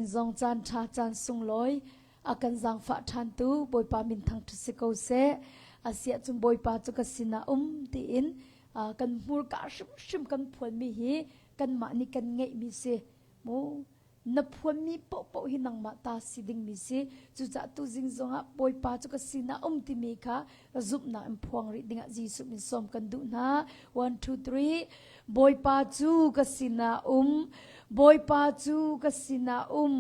Zong caan ṭha caan sunglawi a kan zaangfah ṭhantu Bawipa min thangṭhat si ko seh. Asiah cun Bawipa cu ka sinah um tiin kan hmurka hrimhrim kan phuanmi hi kanmah nih kan ngeihmi si. Mu na phuanmi paohpaoh hi nangmah ta si dingmi si. Cucaah tuzing zongah Bawipa cu ka sinah um timi kha zumhnak in phuang rih dingah Jesuh min sawm kan duh hna. 1 2 3 Bawipa cu ka sinah um Bawipa cu ka sinah um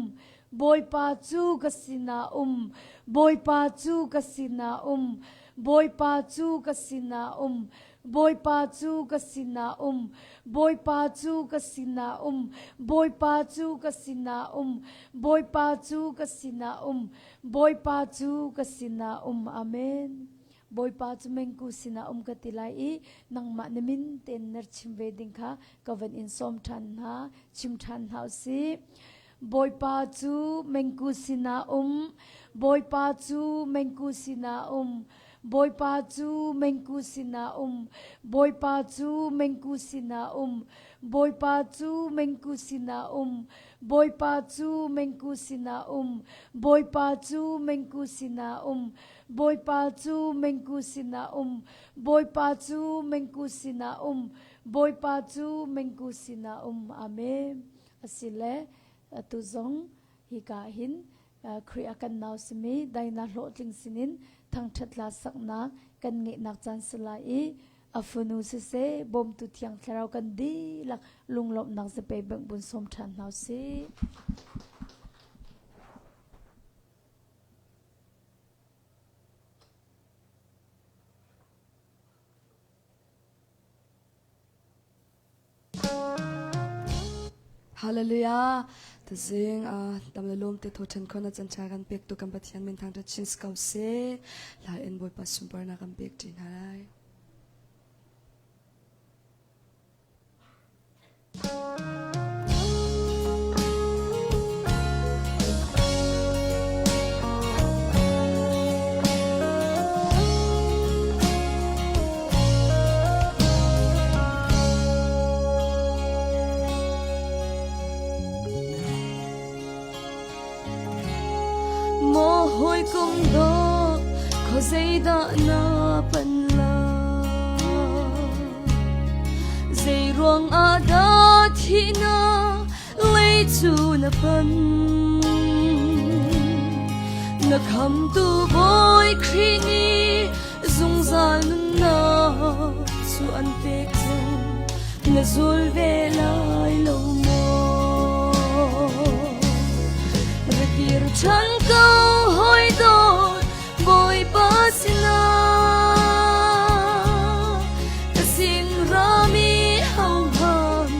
Bawipa cu ka sinah um Bawipa cu ka sinah um Bawipa cu ka sinah um Bawipa cu ka sinah um Bawipa cu ka sinah um Bawipa cu ka sinah um Bawipa cu ka sinah um Bawipa cu ka sinah um. Amen. Bawipa cu mengku sinah um ka ti lai i nangmah na min tein na chim ve ding kha ka van in sawm ṭhan hna, chim ṭhan hna usih. Bawipa cu mengku sinah um. Bawipa cu mengku sinah um. Bawipa cu mengku sinah um. Bawipa cu mengku sinah um. Bawipa cu mengku sinah um. Bawipa cu mengku sinah um. Bawipa cu mengku sinah um. Bawipa cu mengku sinah um. Bawipa cu mengku sinah um. Bawipa cu mengku sinah um. Amen. Asile atu zong hika hin Khrih a kan nau simi daina hlawhtling sinin thangṭhat la saknak kan ngeihnak caan si lai i a fanu siseh bawmtu thiang thlarau kan dihlak lunglawmhnak zapei bang bun sawm ṭhan hna usih. Hallelujah. Tazing tam le lom te tho than khona chan cha kan pek tu kan Pathian min thang ta chin ko se. Lai en Bawipa sunparnak kan pek ti hna lai. Maw hawikom dawt khuazeidah na pan lai? Zeiruang ah dah thihnak lei cu na pan? Na khamtu Bawi Khrih nih zungzal nunnak cu an pek cang na zul ve lai lo maw? Ra kir ṭhan ko hawi dawt Bawipa sinah ka sin rami hohmanh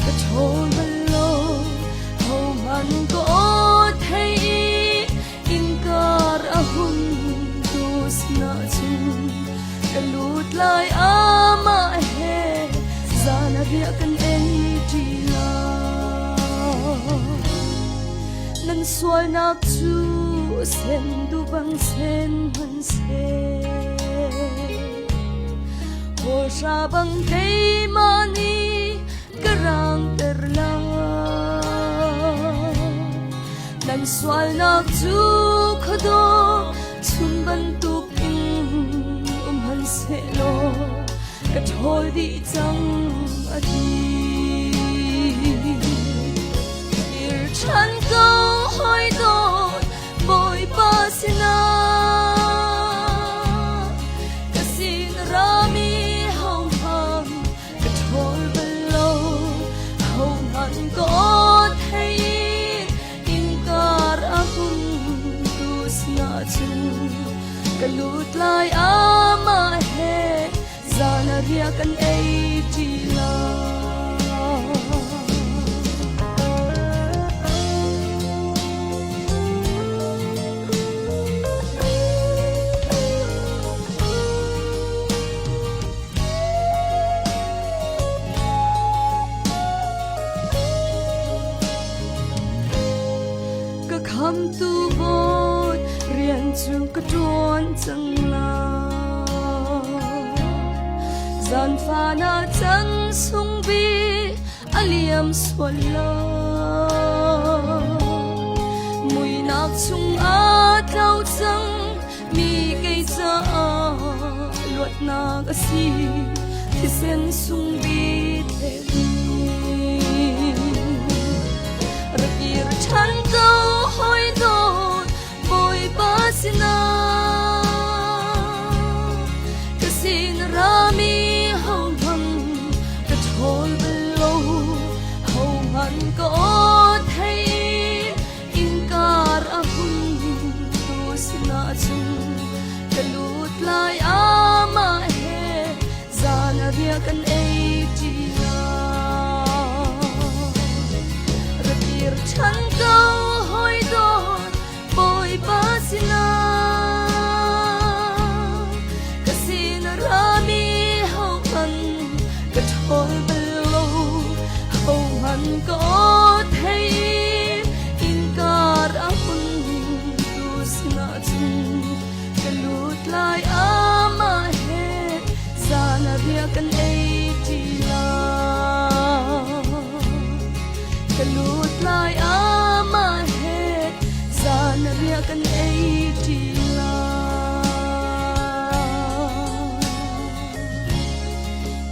ka ṭhawl bal lo hohmanh ka aw thei i Innkar a hun tu sinah cun ka lut lai amah he zan a riah kan ei ṭi lai. Nan sualnak cu sen du bang sen hmanhseh hawlhra bang keimah nih ka rangter lai. Nan sualnak cu khuadawm chum bantuk in um hmanhsehlaw ka ṭhawl dih cang a ti. Kir ṭhan ko hawi dawt Bawipa sinah ka sin rami hohmanh ka ṭhawl bal lo hohmanh ka aw thei Innkar a hun tu sinah cun ka lut lai amah he zan a riah kan ei ṭi lai. Ka khamtu Bawi rian cu ka ṭuan cang lai. Zaanfa na chan sung bik a liam sual lai. peknak a si thisen sung bik thlenmi rak kir ṭhan ko hawi dawt Bawipa sinah ka sin rami hohmanh ka ṭhawl bal lo hohmanh ka aw thei Innkar a hun tu sinah cun ka lut lai amah he zan a riah kan ei ṭi lai. Ra kir ṭhan ko hawi dawt Bawipa sinah ka sin a rami hohmanh ka ṭhawl bal lo hohmanh ka aw thei Innkar a hun tu sinah cun ka lut lai amah he zan a riah kan ei ṭi lai. Ka lut lai amah he zan a riah kan ei ṭi lai.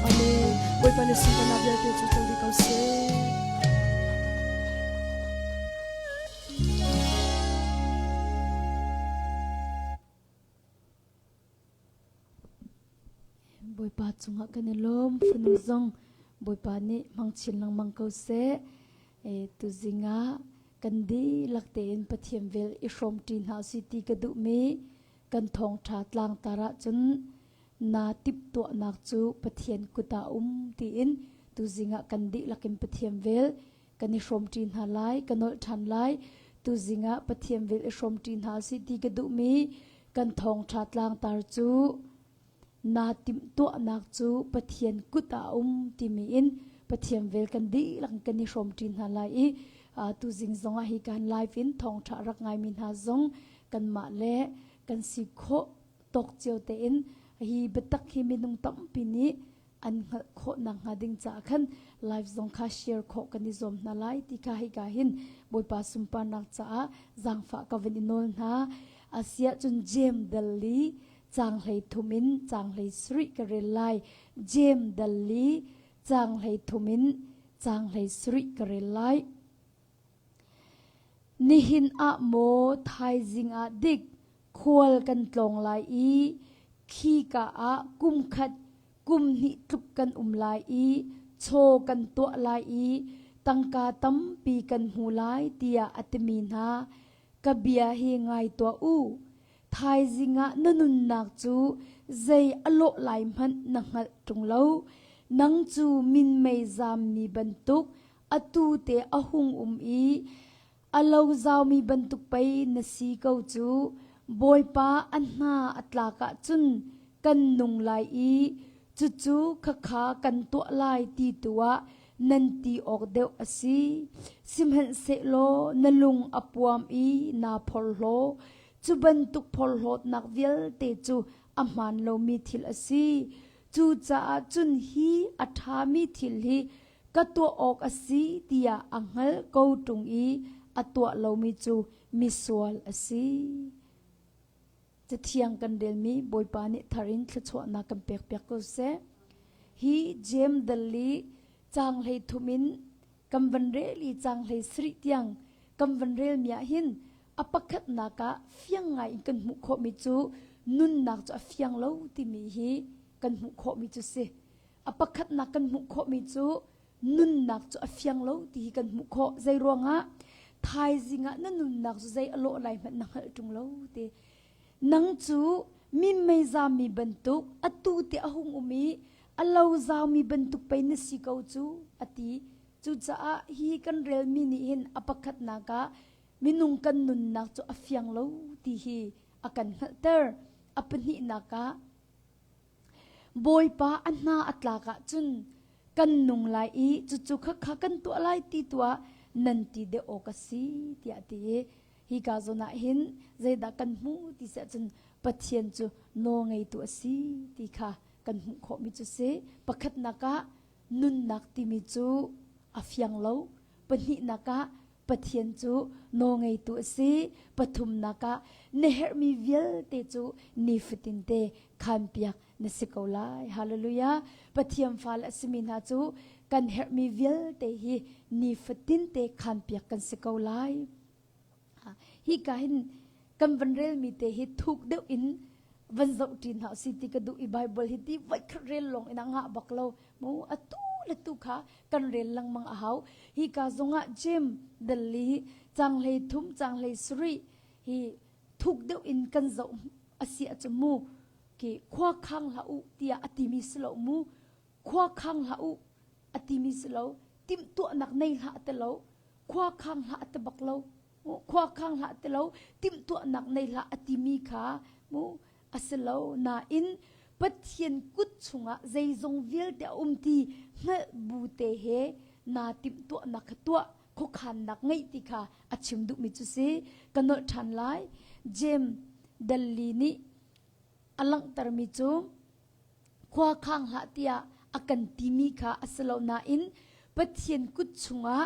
Amen. Bawipa na sunparnak vialte cu co dih ko seh. Bawipa cungah kan i lawm fanu zong Bawipa nih hmang chin lengmang ko seh. E, tuzing ah kan dihlak tein Pathian vel i hrawm ṭi hna si ti ka duhmi kan thawngṭha tlangtar ahcun naa timhtuahnak cu Pathian kut ah um tiin tuzing ah kan dihlak in Pathian vel kan i hrawmṭi hna lai, ka nolh ṭhan lai. Tuzing ah Pathian vel i hrawmṭi hna si ti ka duhmi kan thawngṭha tlangtar cu naa timhtuahnak cu Pathian kut ah a um timi in Pathian vel kan dihlak kan i hrawmṭi hna lai i tuzing zong ah hi kan live in thawngṭha rak ngaimi hna zong kanmah le kan si khawh tawk cio tein hi biatak hi minung tampi nih an hngalh khawh nakhnga ding caah khan live zong kha share khawh kan i zuam hna lai ti kha hika hin Bawipa sunparnak caah zaangfah ka van i nawl hna. Asiah cun Jem dal li caang hlei thum in caang hlei sarih ka rel lai. Jem dal li caang hlei thum in caang hlei sarih ka rel lai. Nihin ah maw thaizing ah dik khual kan tlawng lai i khika ah kum khat kum hnih tluk kan um lai i chaw kan tuah lai i tangka tampi kan hmu lai tiah a timi hna ka bia hi ngai tuah u. Thaizing ah na nunnak cu zei a lawh lai hmanh na hngalh ṭung lo. Nang cu minmei zammi bantuk atu te a hung um i a lo zaumi bantuk pei na si ko cu. Bawipa a hna a tlak ahcun kan nung lai i cucu khakha kan tuah lai ti tu ah nan ti awk deuh a si. Sihmanhsehlaw na lung a puam i naa phorhlaw. Cu bantuk phorhlawtnak vialte cu a hmaan lomi thil a si. Cucaah cun hi a ṭhami thil hi ka tuah awk a si tiah a hngalh ko ṭung i a tuah lomi cu misual a si. Cathiang kan relmi Bawipa nih thar in thluachuahnak kan pekpiak ko seh. Hi Jeim dal i caang hlei thum in kan van rel i caang hlei sarih tiang kan van relmi ah hin a pakhatnak ah fiang ngai in kan hmuh khawhmi cu nunnak cu a fiang lo timi hi kan hmuh khawhmi cu si. A pakhatnak kan hmuh khawhmi cu nunnak cu a fiang lo ti hi kan hmuh khawh. Zei ruangah thaizing ah na nunnak cu zei a lawh lai hmanh na hngalh ṭung lo ti. Nang cu mi meizami bantuk atu te a hung um i a lo zaumi bantuk pei na si ko cu a ti. Cucaah hi kan relmi nih hin a pakhatnak ah minung kan nunnak cu a fiang lo ti hi a kan hngalhter. A pahnihnak ah Bawipa a hna a tlak ahcun kan nung lai i cucu khakha kan tuah lai ti tu ah nan ti deuh awk a si tiah a ti i hika zawn ah hin zeidah kan hmuh ti si ahcun Pathian cu nawlngeitu a si ti kha kan hmuh khawhmi cu si. Pakhatnak ah nunnak timi cu a fiang lo. Pahnihnak ah Pathian cu nawlngeitu a si. Pathumnak ah na herhmi vialte cu nifatin te khanpiak na si ko lai. Hallelujah. Pathian fale a simi hna cu kan herhmi vialte hi nifatin te khanpiak kan si ko lai. Hi ka hin kan van relmi te hi thuk deuh in van zoh ṭi hna si ti ka duh i Bible hi ti voikhat rel lawng in a ngah bak lo. Mu atu le tu kha kan rel lengmang a hau. Hi ka zongah Jim Dalli cang hlei thum cang hlei sarih hi thuk deuh in kan zoh a si ahcun mu ki khua khang hlah u tiah a timi si lo mu khua khang hlah u a timi si lo timhtuahnak nei hlah ti lo khua khang hlah ti bak lo khua khang hlah ti lo timhtuahnak nei hlah a timi kha mu a si lo nain Pathian kut chungah zeizong vialte a um ti hngalh bu te he naa timhtuahnak kha tuah khuakhannak ngeih ti kha a chim duhmi cu si. Ka nolh ṭhan lai. James Dalli nih a langhtermi cu khua khang hlah tiah a kan timi kha a si lo nain Pathian kut chungah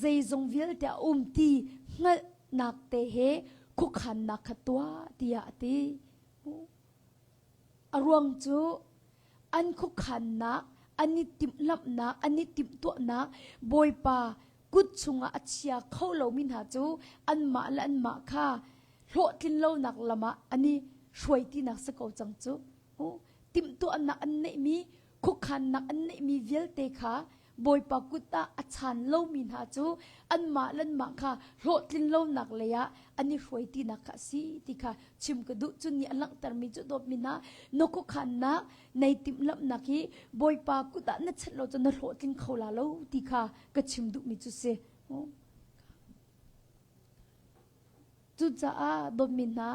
zeizong vialte a um ti hngalhnak te he khuakhannak kha tuah tiah a ti. A ruang cu an khuakhannak, an i timhlamhnak, an i timhtuahnak Bawipa kut chungah a chia kho lomi hna cu anmah le anmah kha hlawhtlin lonak lam ah an i hruai tinak si ko cang cu. Timhtuahnak an neihmi, khuakhannak an neihmi vialte kha Bawipa kut ah a chan lomi hna cu anmah le anmah kha hlawhtlin lonak lei ah an i hruai tinak kha a si ti kha chim ka duh. Cun nih a langhtermi cu dawtmi hna, na khuakhannak, nei timhlamhnak hi Bawipa kut ah na chanh lo cun na hlawhtling kho la lo ti kha ka chim duhmi cu si. Cucaah dawtmi hna,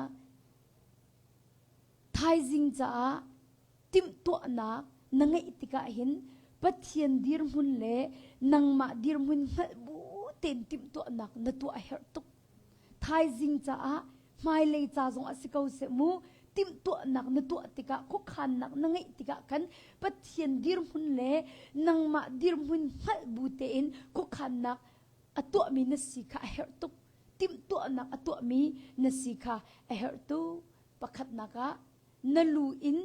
thaizing caah timhtuahnak na ngeih tikah hin Pathian dirhmun le nangmah dirhmun hngalh bu tein timhtuahnak na tuah a herh tuk. Thaizing caah hmailei ca zong ah si ko seh mu timhtuahnak na tuah tikah khuakhannak na ngeih tikah khan Pathian dirhmun le nangmah dirhmun hngalh bu tein khuakhannak a tuahmi na si kha a herh tuk. Timhtuahnak a tuahmi na si kha a herh tuk. Pakhatnak ah na lu in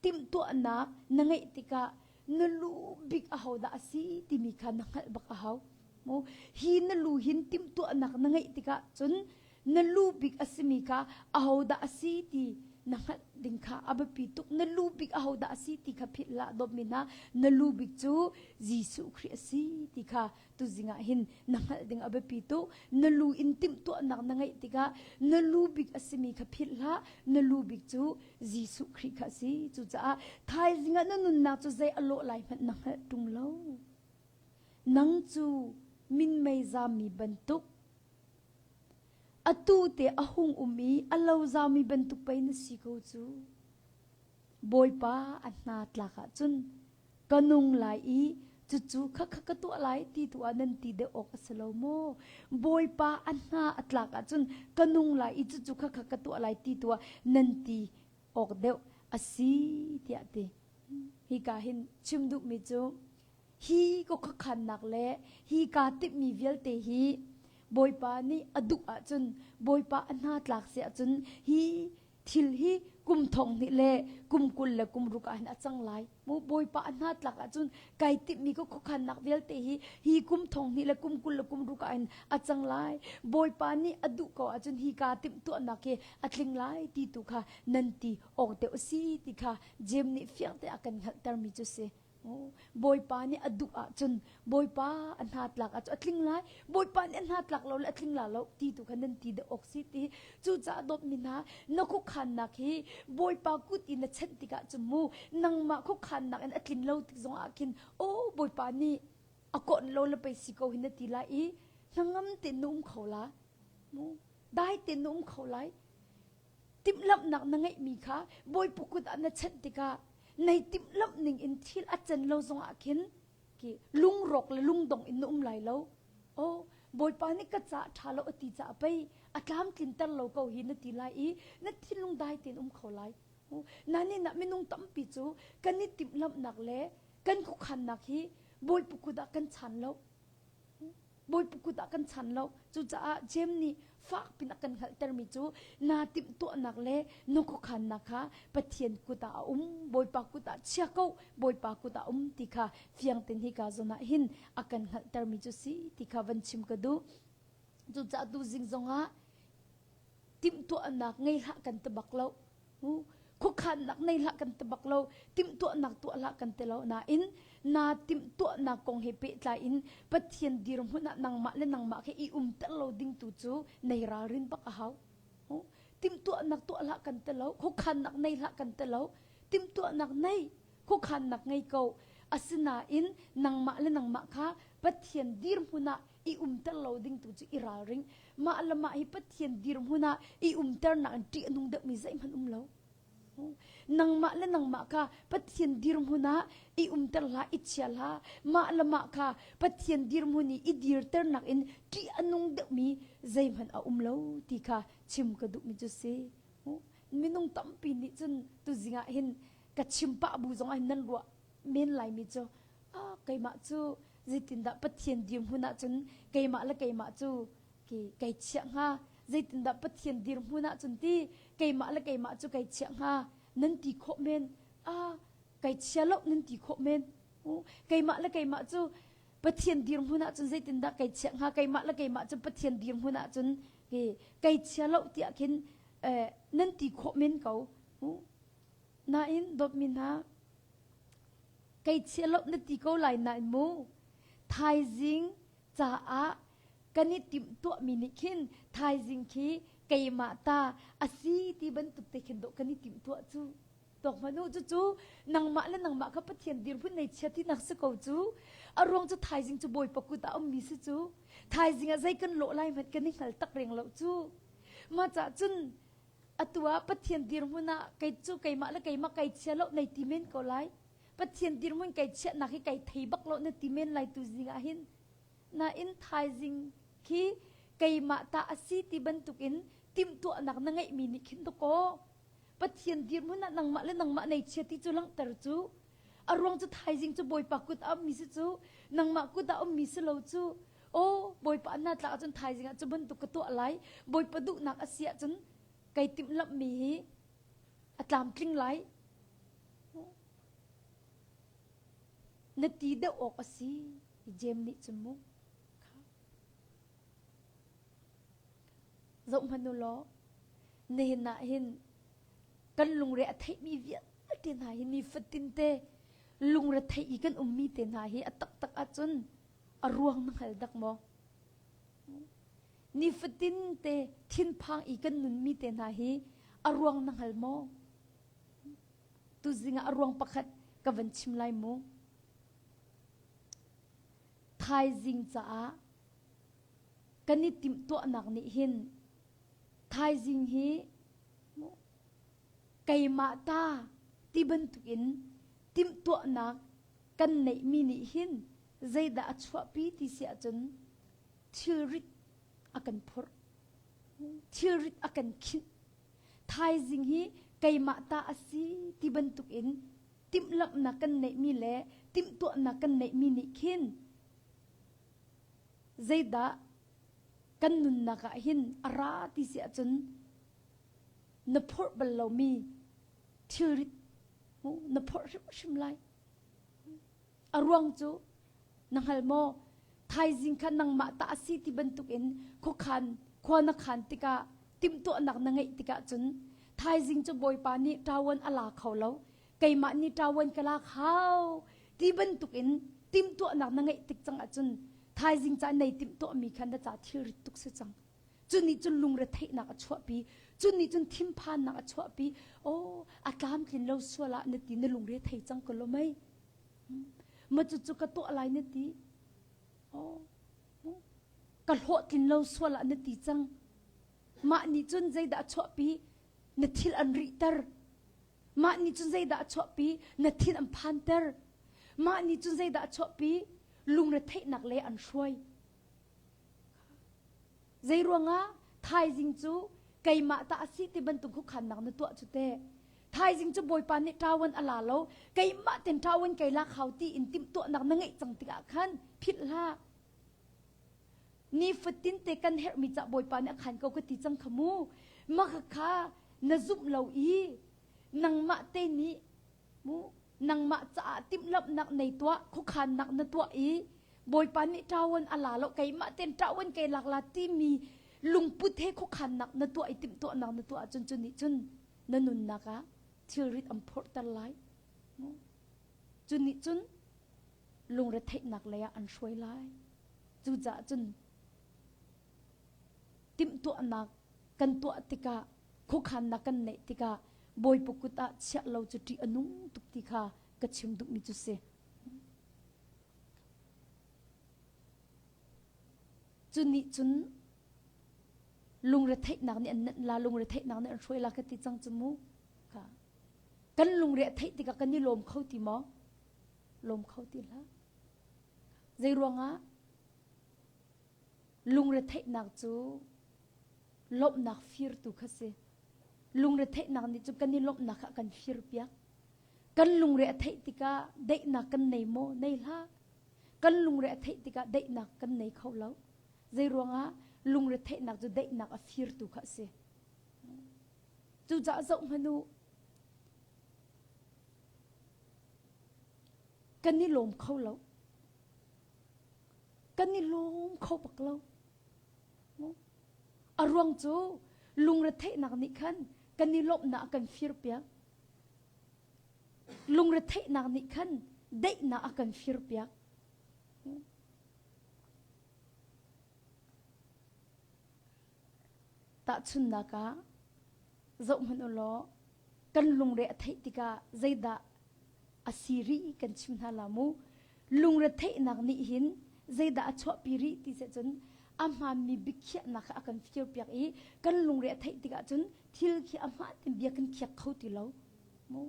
timhtuahnak na ngeih tikah na lu bik ahodah a si timi kha na hngalh bak a hau. Mu hi na lu hin timhtuahnak na ngeih tikah cun na lu bik a simi kha ahodah a si ti na hngalh ding kha a biapi tuk. Na lu bik ahodah a si ti kha philh hlah dawtmi hna. Na lu bik cu Jesuh Khrih a si ti kha tuzing ah hin na hngalh ding a biapi tuk. Na lu in timhtuahnak na ngeih tikah na lu bik a simi kha philh hlah. Na lu bik cu Jesuh Khrih kha a si. Cucaah thaizing ah na nunnak cu zei a lawh lai hmanh na hngalh ṭung lo. Nang cu minmei zammi bantuk atu te a hung um i a lo zaumi bantuk pei na si ko cu. Bawipa a hna tlak ahcun ka nung lai i cucu khakha ka tuah lai ti tu ah nan ti deuh awk a si lo maw? Bawipa a hna a tlak ahcun ka nung lai i cucu khakha ka tuah lai ti tu ah nan ti awk deuh a si tiah ti. Hika hin chim duhmi cu hi ka khuakhannak le hi kaa timhmi vialte hi Bawipa nih a duh ahcun Bawipa a hna tlak si ahcun hi thil hi kum thong hnih le kum 20 le kum ruk ah hin a cang lai. Mu Bawipa a hna tlak ahcun kai timhmi ka khuakhannak vialte hi hi kum thong hnih le kum 20 le kum ruk ah hin a cang lai. Bawipa nih a duh ko ahcun hi kaa timhtuahnak hi a tling lai ti tu kha nan ti awk deuh a si ti kha Jeim nih fiang te a kan hngalhtermi cu si. Bawipa nih a duh ahcun Bawipa a hna tlak ahcun a tling lai. Bawipa nih a hna tlak lo le a tling la lo ti tu kha nan ti deuh awk si ti. Cucaah dawtmi hna, na khuakhannak hi Bawipa kut in na chanh tikah cun mu nangmah khuakhannak in a tlin lo tik zongah khin aw Bawipa nih a kawnh lo le pei si ko hi na ti lai i hnangam tein na um kho la. Mu dai tein na um kho lai. Timhlamhnak na ngeihmi kha Bawipa kut ah na chanh tikah nei timhlamh ning in thil a can lo zongah khin ki lungrawk le lungdong in na um lai lo. Oh, Bawipa nih ka ca ṭha lo a ti caah pei a tlamtlinter lo ko hi na ti lai i na thinlung dai tein um kho lai. Nanin ah minung tampi cu kan i timhlamhnak le kan khuakhannak hi Bawipa kut ah kan chan lo. Bawipa kut ah kan chan lo. Cucaah Jeim nih fak pin a kan hngalhtermi cu naa timhtuahnak le na khuakhannak kha Pathian kut ah a um, Bawipa kut ah chia ko, Bawipa kut ah um ti kha fiang ten hika zawn ah hin a kan hngalhtermi cu si ti kha van chim ka duh. Cucaah tu zing zongah timhtuahnak ngei hlah kan ti bak lo. Khuakhannak nei hlah kan ti bak lo. Timhtuahnak tuah hlah kan ti lo. Nain naa timhtuahnak kong he pehtlai in Pathian dirhmun ah nangmah le nangmah khi i umter lo ding tu cu nei ralrin bak a hau. Timhtuahnak tuah hlah kan ti lo. Khuakhannak nei hlah kan ti lo. Timhtuahnak nei, khuakhannak ngei ko. Asinain nangmah le nangmah kha Pathian dirhmun ah i umter lo ding tu cu i ralring. Mah le mah hi Pathian dirhmun ah i umternak in ṭih a nung deuhmi zeihmanh um lo. Nangmah le nangmah kha Pathian dirhmun ah i umter hlah, i chia hlah. Mah le mah kha Pathian dirhmun i i dirternak in ṭih a nung deuhmi zeihmanh a um lo ti kha chim ka duhmi cu si. Minung tampi nih cun tuzing ah hin ka chim pah bu zong ah hin nan ruah men laimi cu ah keimah cu zeitindah Pathian dirhmun ahcun keimah le keimah cu kei chiah hnga zeitindah Pathian dirhmun ahcun ti keimah le keimah cu kei chiah hnga nan ti khawh men ah kei chia lo nan ti khawh men keimah le keimah cu Pathian dirhmun ahcun zeitindah kei chiah hnga keimah le keimah cu Pathian dirhmun ahcun kei chia lo tiah khin nan ti khawh men ko nain dawtmi hna Kei chia lo na ti ko lai nain mu thaizing caah kan i timhtuahmi nih khin thaizing khi keimah ta a si ti bantuk te khin dawh kan i timhtuah cu tuak hmanh u cucu nangmah le nangmah kha Pathian dirhmun nei chia ti nak si ko cu a ruang cu thaizing cu Bawipa kut ah ummi si cu thaizing ah zei kan lawh lai hmanh kan i hngal tak reng lo cu mah cah cun Atu ah Pathian dirhmun ah kei cu keimah le keimah kai chia lo nei ti men ko lai. Pathian dirhmun kai chiahnak hi kai thei bak lo na ti men lai tu zing ah hin. Nain thaizing khi keimah ta a si ti bantukin timhtuahnak na ngeihmi nih khin dakaw Pathian dirhmun ah nangmah le nangmah nei chia ti cu langhter cu a ruang cu thaizing cu Bawipa kut ah ummi si cu nangmah kut ah ummi si lo cu Aw Bawipa na tlak ahcun thaizing ah cu bantuk ka tuah lai. Bawipa duhnak a si ahcun kai timhlamhmi hi a tlamtling lai. Na ti deuh awk a si. Jem nih cun mu. Zoh hmanh u law, nihin ah hin kan lungre a theihmi vialte hna hi nifatin te lungre theih i kan ummi te hna hi a taktak ahcun a ruang na hngal dak maw? Nifatin te thinphang i kan nunmi te hna hi a ruang na hngal maw? Tuzing ah a ruang pakhat ka van chim lai mu. Thaizing caah kan i timhtuahnak nih hin thaizing hi keimah ta ti bantukin timhtuahnak kan neihmi nih hin zeidah a chuahpi ti si ahcun thilrit a kan phurh thilrit a kan khinh thaizing hi keimah ta a si ti bantukin timhlamhnak kan neihmi le timhtuahnak kan neihmi nih khin zeidah kan nunnak ah hin a ra ti si ahcun na phurh bal lomi thilrit na phorh hrimhrim lai. A ruang cu na hngal maw? Thaizing kha nangmah ta a si ti bantukin khuakhan khua na khan tikah timhtuahnak na ngeih tikah cun thaizing cu Bawipa nih ṭawan a la kho lo keimah nih ṭawan ka lak hau ti bantukin timhtuahnak na ngeih tik cang ahcun thaizing ca nei timhtuahmi kha na ca thilrit tuk si cang. Cu nih cun lungretheihnak a chuahpi. Cu nih cun thinphannak a chuahpi. Oh, a tlamtlin lo sual ah na ti na lungre thei cang ko lo mei. Ma cu cu ka tuah lai na ti. Oh, ka hlawhtlin lo sual ah na ti cang. Mah nih cun zeidah a chuahpi? Na thil an rihter. Mah nih cun zeidah a chuahpi? Na thin an phanter. Mah nih cun zeidah a chuahpi? Lungretheihnak le an hruai. Zeiruangah thaizing cu keimah ta a si ti bantuk hukhannak na tuah cu teh. Thaizing cu Bawipa nih ṭawan a la lo, keimah ten ṭawan kei lak hau ti in timhtuahnak na ngeih cang tikah khan philh hlah. Nifatin te kan herhmi ca Bawipa nih a khan ko ka ti cang kha mu. Mah kha na zumh lo i nangmah te nih mu nangmah caah timhlamhnak nei tuah khuakhannak na tuah i Bawipa nih ṭawan a la lo keimah ten ṭawan kei lak la timi lungput he khuakhannak na tuah i timhtuahnak na tuah ahcun cu nih cun na nunnak ah thilrit an phorhter lai. Cu nih cun lungretheihnak lei ah an hruai lai. Cucaah cun timhtuahnak kan tuah tikah khuakhannak kan neih tikah Bawipa kut ah chiah lo cu ṭih a nung tuk ti kha ka chim duhmi cu si. Cu nih cun lungretheihnak nih an nenh la, lungretheihnak nih an hruai la ka ti cang cu mu. Ka kan lungre a theih tikah kan i lawm kho ti maw? Lawm kho ti hlah. Zei ruangah lungretheihnak cu lawmhnak firtu kha si. Lungretheihnak nih cu kan i lawmhnak kha a kan firpiak. Kan lungre a theih tikah daihnak kan nei maw? Nei hlah. Kan lungre a theih tikah daihnak kan nei kho lo. Zei ruangah lungretheihnak cu daihnak a firtu kha a si. Cucaah zoh hmanh u. Kan i lawm kho lo. Kan i lawm kho bak lo. A ruang cu lungretheihnak nih khan kan i lawmhnak a kan firpiak. Lungretheihnak nih khan daihnak a kan firpiak. Tahchunhnak ah, zohhmanh u law kan lungre a theih tikah zeidah a si rih kan chim hna la mu. Lungretheihnak nih hin zeidah a chuahpi rih ti seh cun a hmaanmi biakhiahnak kha a kan firpiak i kan lungre a theih tikah cun thil khi a hmaan tin bia kan khiak kho ti lo. Mu.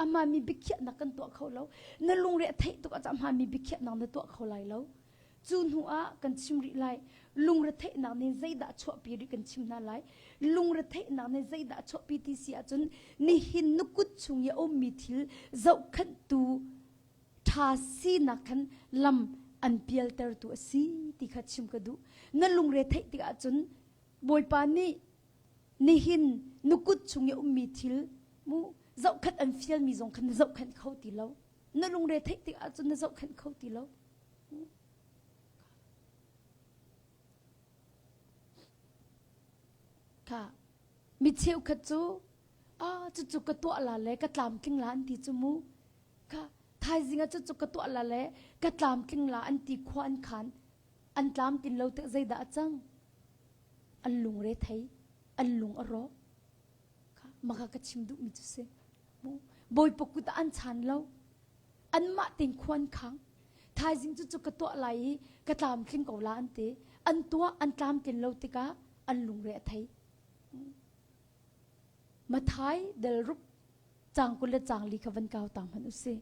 A hmaanmi biakhiahnak kan tuah kho lo. Na lungre a theih tuk ah a hmaanmi biakhiahnak na tuah kho lai lo. Cu hnu ah kan chim rih lai. Lungretheihnak nih zeidah chuahpi rih kan chim hna lai. Lungretheihnak nih zeidah chuahpi ti si ahcun nihin na kut chung i a ummi thil zohkhenhtu ṭha sinak khan lam an pialtertu a si ti kha chim ka duh. Na lungre theih tikah cun Bawipa nih nihin na kut chung i a ummi thil mu zohkhenh an fialmi zong khan na zohkhenh kho ti lo. Na lungre theih tikah cun na zohkhenh kho ti lo. Kha mi cheukhat cu ah cucu ka tuah la le ka tlamtling la an ti cu mu. Kha thaizing ah cucu ka tuah la le ka tlamtling la an ti khua an khan. An tlamtlin lo tik zeidah a cang? An lungre thei, an lung a rawk. Kha maka ka chim duhmi cu si. Mu Bawipa kut ah an chan lo. Anmah tein khua an khang. Thaizing cu cu ka tuah lai i ka tlamtling ko la an ti. An tuah an tlamtlin lo tikah an lungre a thei. Mathai del rup cang 20 le cang li kha van kau ta hmanh u si.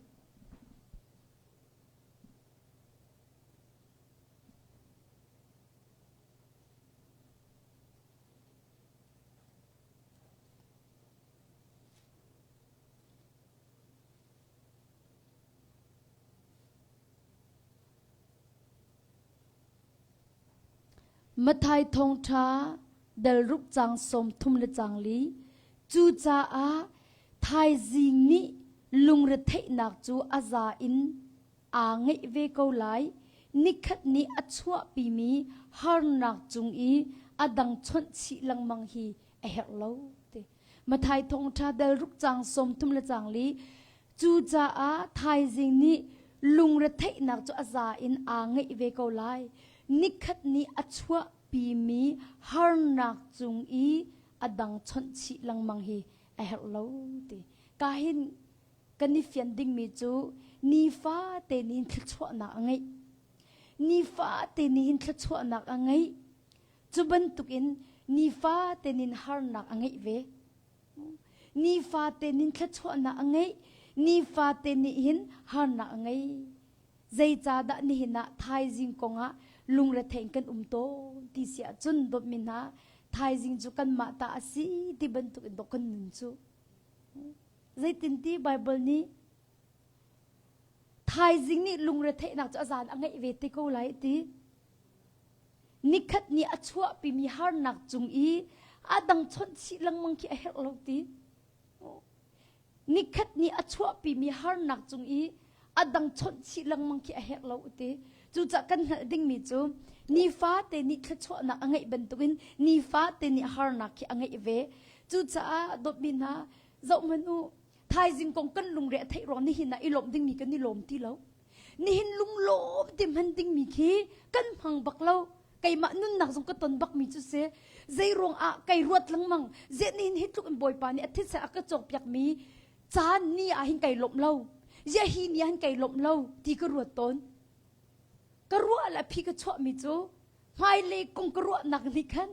Matthai thawngṭha dal ruk cang 30 le cang li. Cucaah thaizing nih lungretheihnak cu a za in aa ngeih ve ko lai. Nikhat nih a chuahpimi harnak cung i a dang chawnh chih lengmang hi a herh lo. Ti. Matthai thawngṭha dal ruk cang 30 le cang li. Cucaah thaizing nih lungretheihnak cu a za in aa ngeih ve ko lai. Nikhat nih a chuahpimi harnak cung i a dang chawnh chih lengmang hi a herh lo ti. Ka hin kan i fian dingmi cu nifate nih hin thluachuahnak a ngeih. Nifate nih hin thluachuahnak a ngeih. Cu bantukin nifate nih harnak a ngeih ve. Nifate nih thluachuahnak a ngeih. Nifate nih hin harnak a ngei. Zeicahdah nihin ah thaizing kongah lungrethei in kan um tawn ti si ahcun dawtmi hna thaizing cu kanmah ta a si ti bantuk in dawh kan nun cu. Zeitinti Baibal nih thaizing nih lungretheihnak cu a zan a ngeih ve te ko lai ti. Nikhat ni a chuahpimi harnak cung i a dang chawnh chih lengmang khi a herh lo ti. Nikhat ni a chuahpimi harnak cung i a dang chawnh chih lengmang khi a herh lo ti. Cucaah kan hngalh dingmi cu nifate nih thluachuahnak a ngeih bantukin nifate nih harnak khi a ngeih ve. Cucaah dawtmi hna zohhmanh u thaizing kong kan lungre a theih ruang nihin ah i lawmh dingmi kan i lawm ti lo. Nihin lunglawm ti hman dingmi khi kan hmang bak lo. Keimah nunnak zong ka ton bakmi cu si. Zei ruang ah kai ruat lengmang. Zeh nihin hi tluk in Bawipa nih a thitse a ka cawkpiakmi caan ni ah hin kai lawmh lo. Ziah hi ni ah hin kai lawmh lo ti ka ruat tawn. Ka ruah le phi ka chuahmi cu hmailei kong ka ruahnak nih khan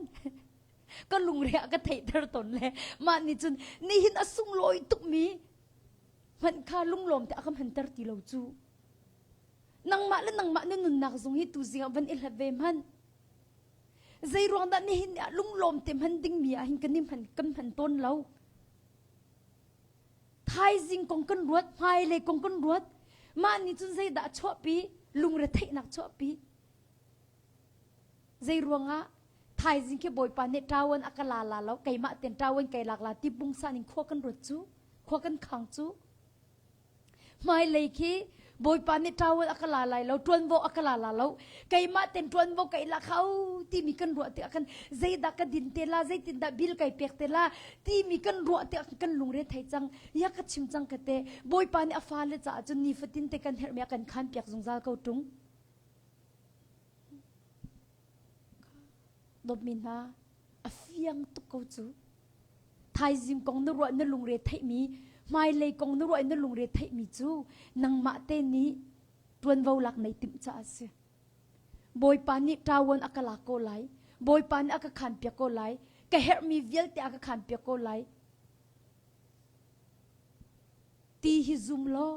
ka lungre a ka theihter tawn le mah nih cun nihin a sunglawi tukmi hmanh kha lunglawm te a ka hmanter ti lo cu. Nangmah le nangmah na nunnak zong hi tuzing ah van i hlat ve hmanh. Zei ruang dah nihin ah lunglawm te hman dingmi ah hin kan i hman kan hman tawn lo. Thaizing kong kan ruat, hmailei kong kan ruat. Mah nih cun zeidah a chuahpi? Lungretheihnak chuahpi. Zei ruangah thaizing khi Bawipa nih ṭawan a ka la la lo, keimah ten ṭawan kai lak la ti pungsan in khua kan ruat cu, khua kan khang cu. Hmailei khi Bawipa nih ṭawan a ka la lai lo, ṭuanvo a ka la la lo, keimah ten ṭuanvo kai la kho timi kan ruah tikah khan zeidah ka din te la, zeitindah bil kai pek te la timi kan ruah tikah khan kan lungre thei cang. Ya ka chim cang ka te. Bawipa nih a fale caah cun nifatin te kan herhmi a kan khan piak zungzal ko ṭung. Dawtmi hna, a fiang tuk ko cu. Thaizing kong na ruah na lungre theihmi, hmailei kong na ruah na lungre theihmi cu nangmah te nih ṭuanvo lak nei timh caah a si. Bawipa nih ṭawan a ka lak ko lai. Bawipa nih a ka khan piak ko lai. Ka herhmi vialte a ka khan piak ko lai. Ti hi zum law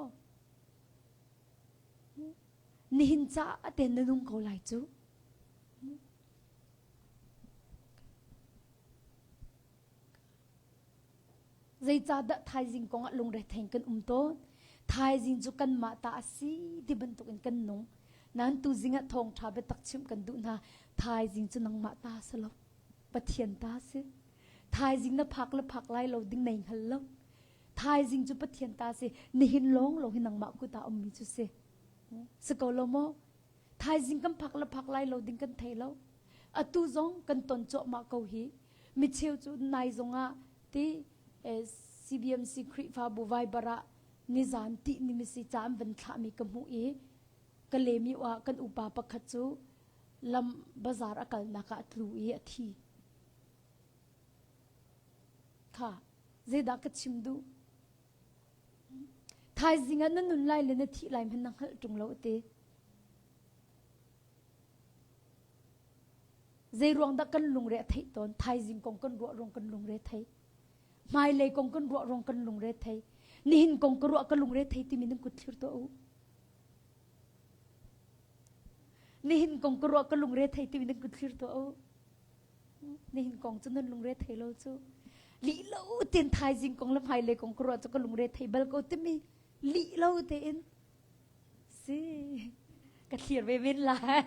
nihin caah te na nung ko lai cu. Zeicahdah thaizing kong ah lungrethei kan um tawn? Thaizing cu kanmah ta a si ti bantukin kan nung. Nain tuzing ah thawngṭha biatak chimh kan duh hna. Thaizing cu nangmah ta si lo. Pathian ta si. Thaizing na phak le phak lai lo ding nei hngal lo. Thaizing cu Pathian ta si. Nihin lawng lawng hi nangmah kut ah ummi cu si. Si ko lo maw? Thaizing kan phak le phak lai lo ding kan thei lo. Atu zong kan ton cuahmah ko hi. Micheu cu nai zongah ti CBMC Khrihfabu Viber ah nizan ti nimisi ca an van thlahmi ka hmuh i ka lemi ah kan upa pakhat cu lam bazar a kalnak ah a tlu i a thi. Kha zeidah ka chim duh? Thaizing ah na nun lai le na thih lai hmanh na hngalh ṭung lo te. Zei ruang dah kan lungre a theih tawn? Thaizing kong kan ruah ruang kan lungre thei. Hmailei kong kan ruah ruang kan lungre thei. Nihin kong ka ruah ka lungre thei timi nan kut thlir tuah u. Nihin kong ka ruah ka lungre thei timi nan kut thlir tuah u. Nihin kong cu nan lungre thei lo cu. Lih lo tein thaizing kong le hmailei kong ka ruah cu ka lungre thei bal ko timi lih lo tein si ka thlir ve men lai.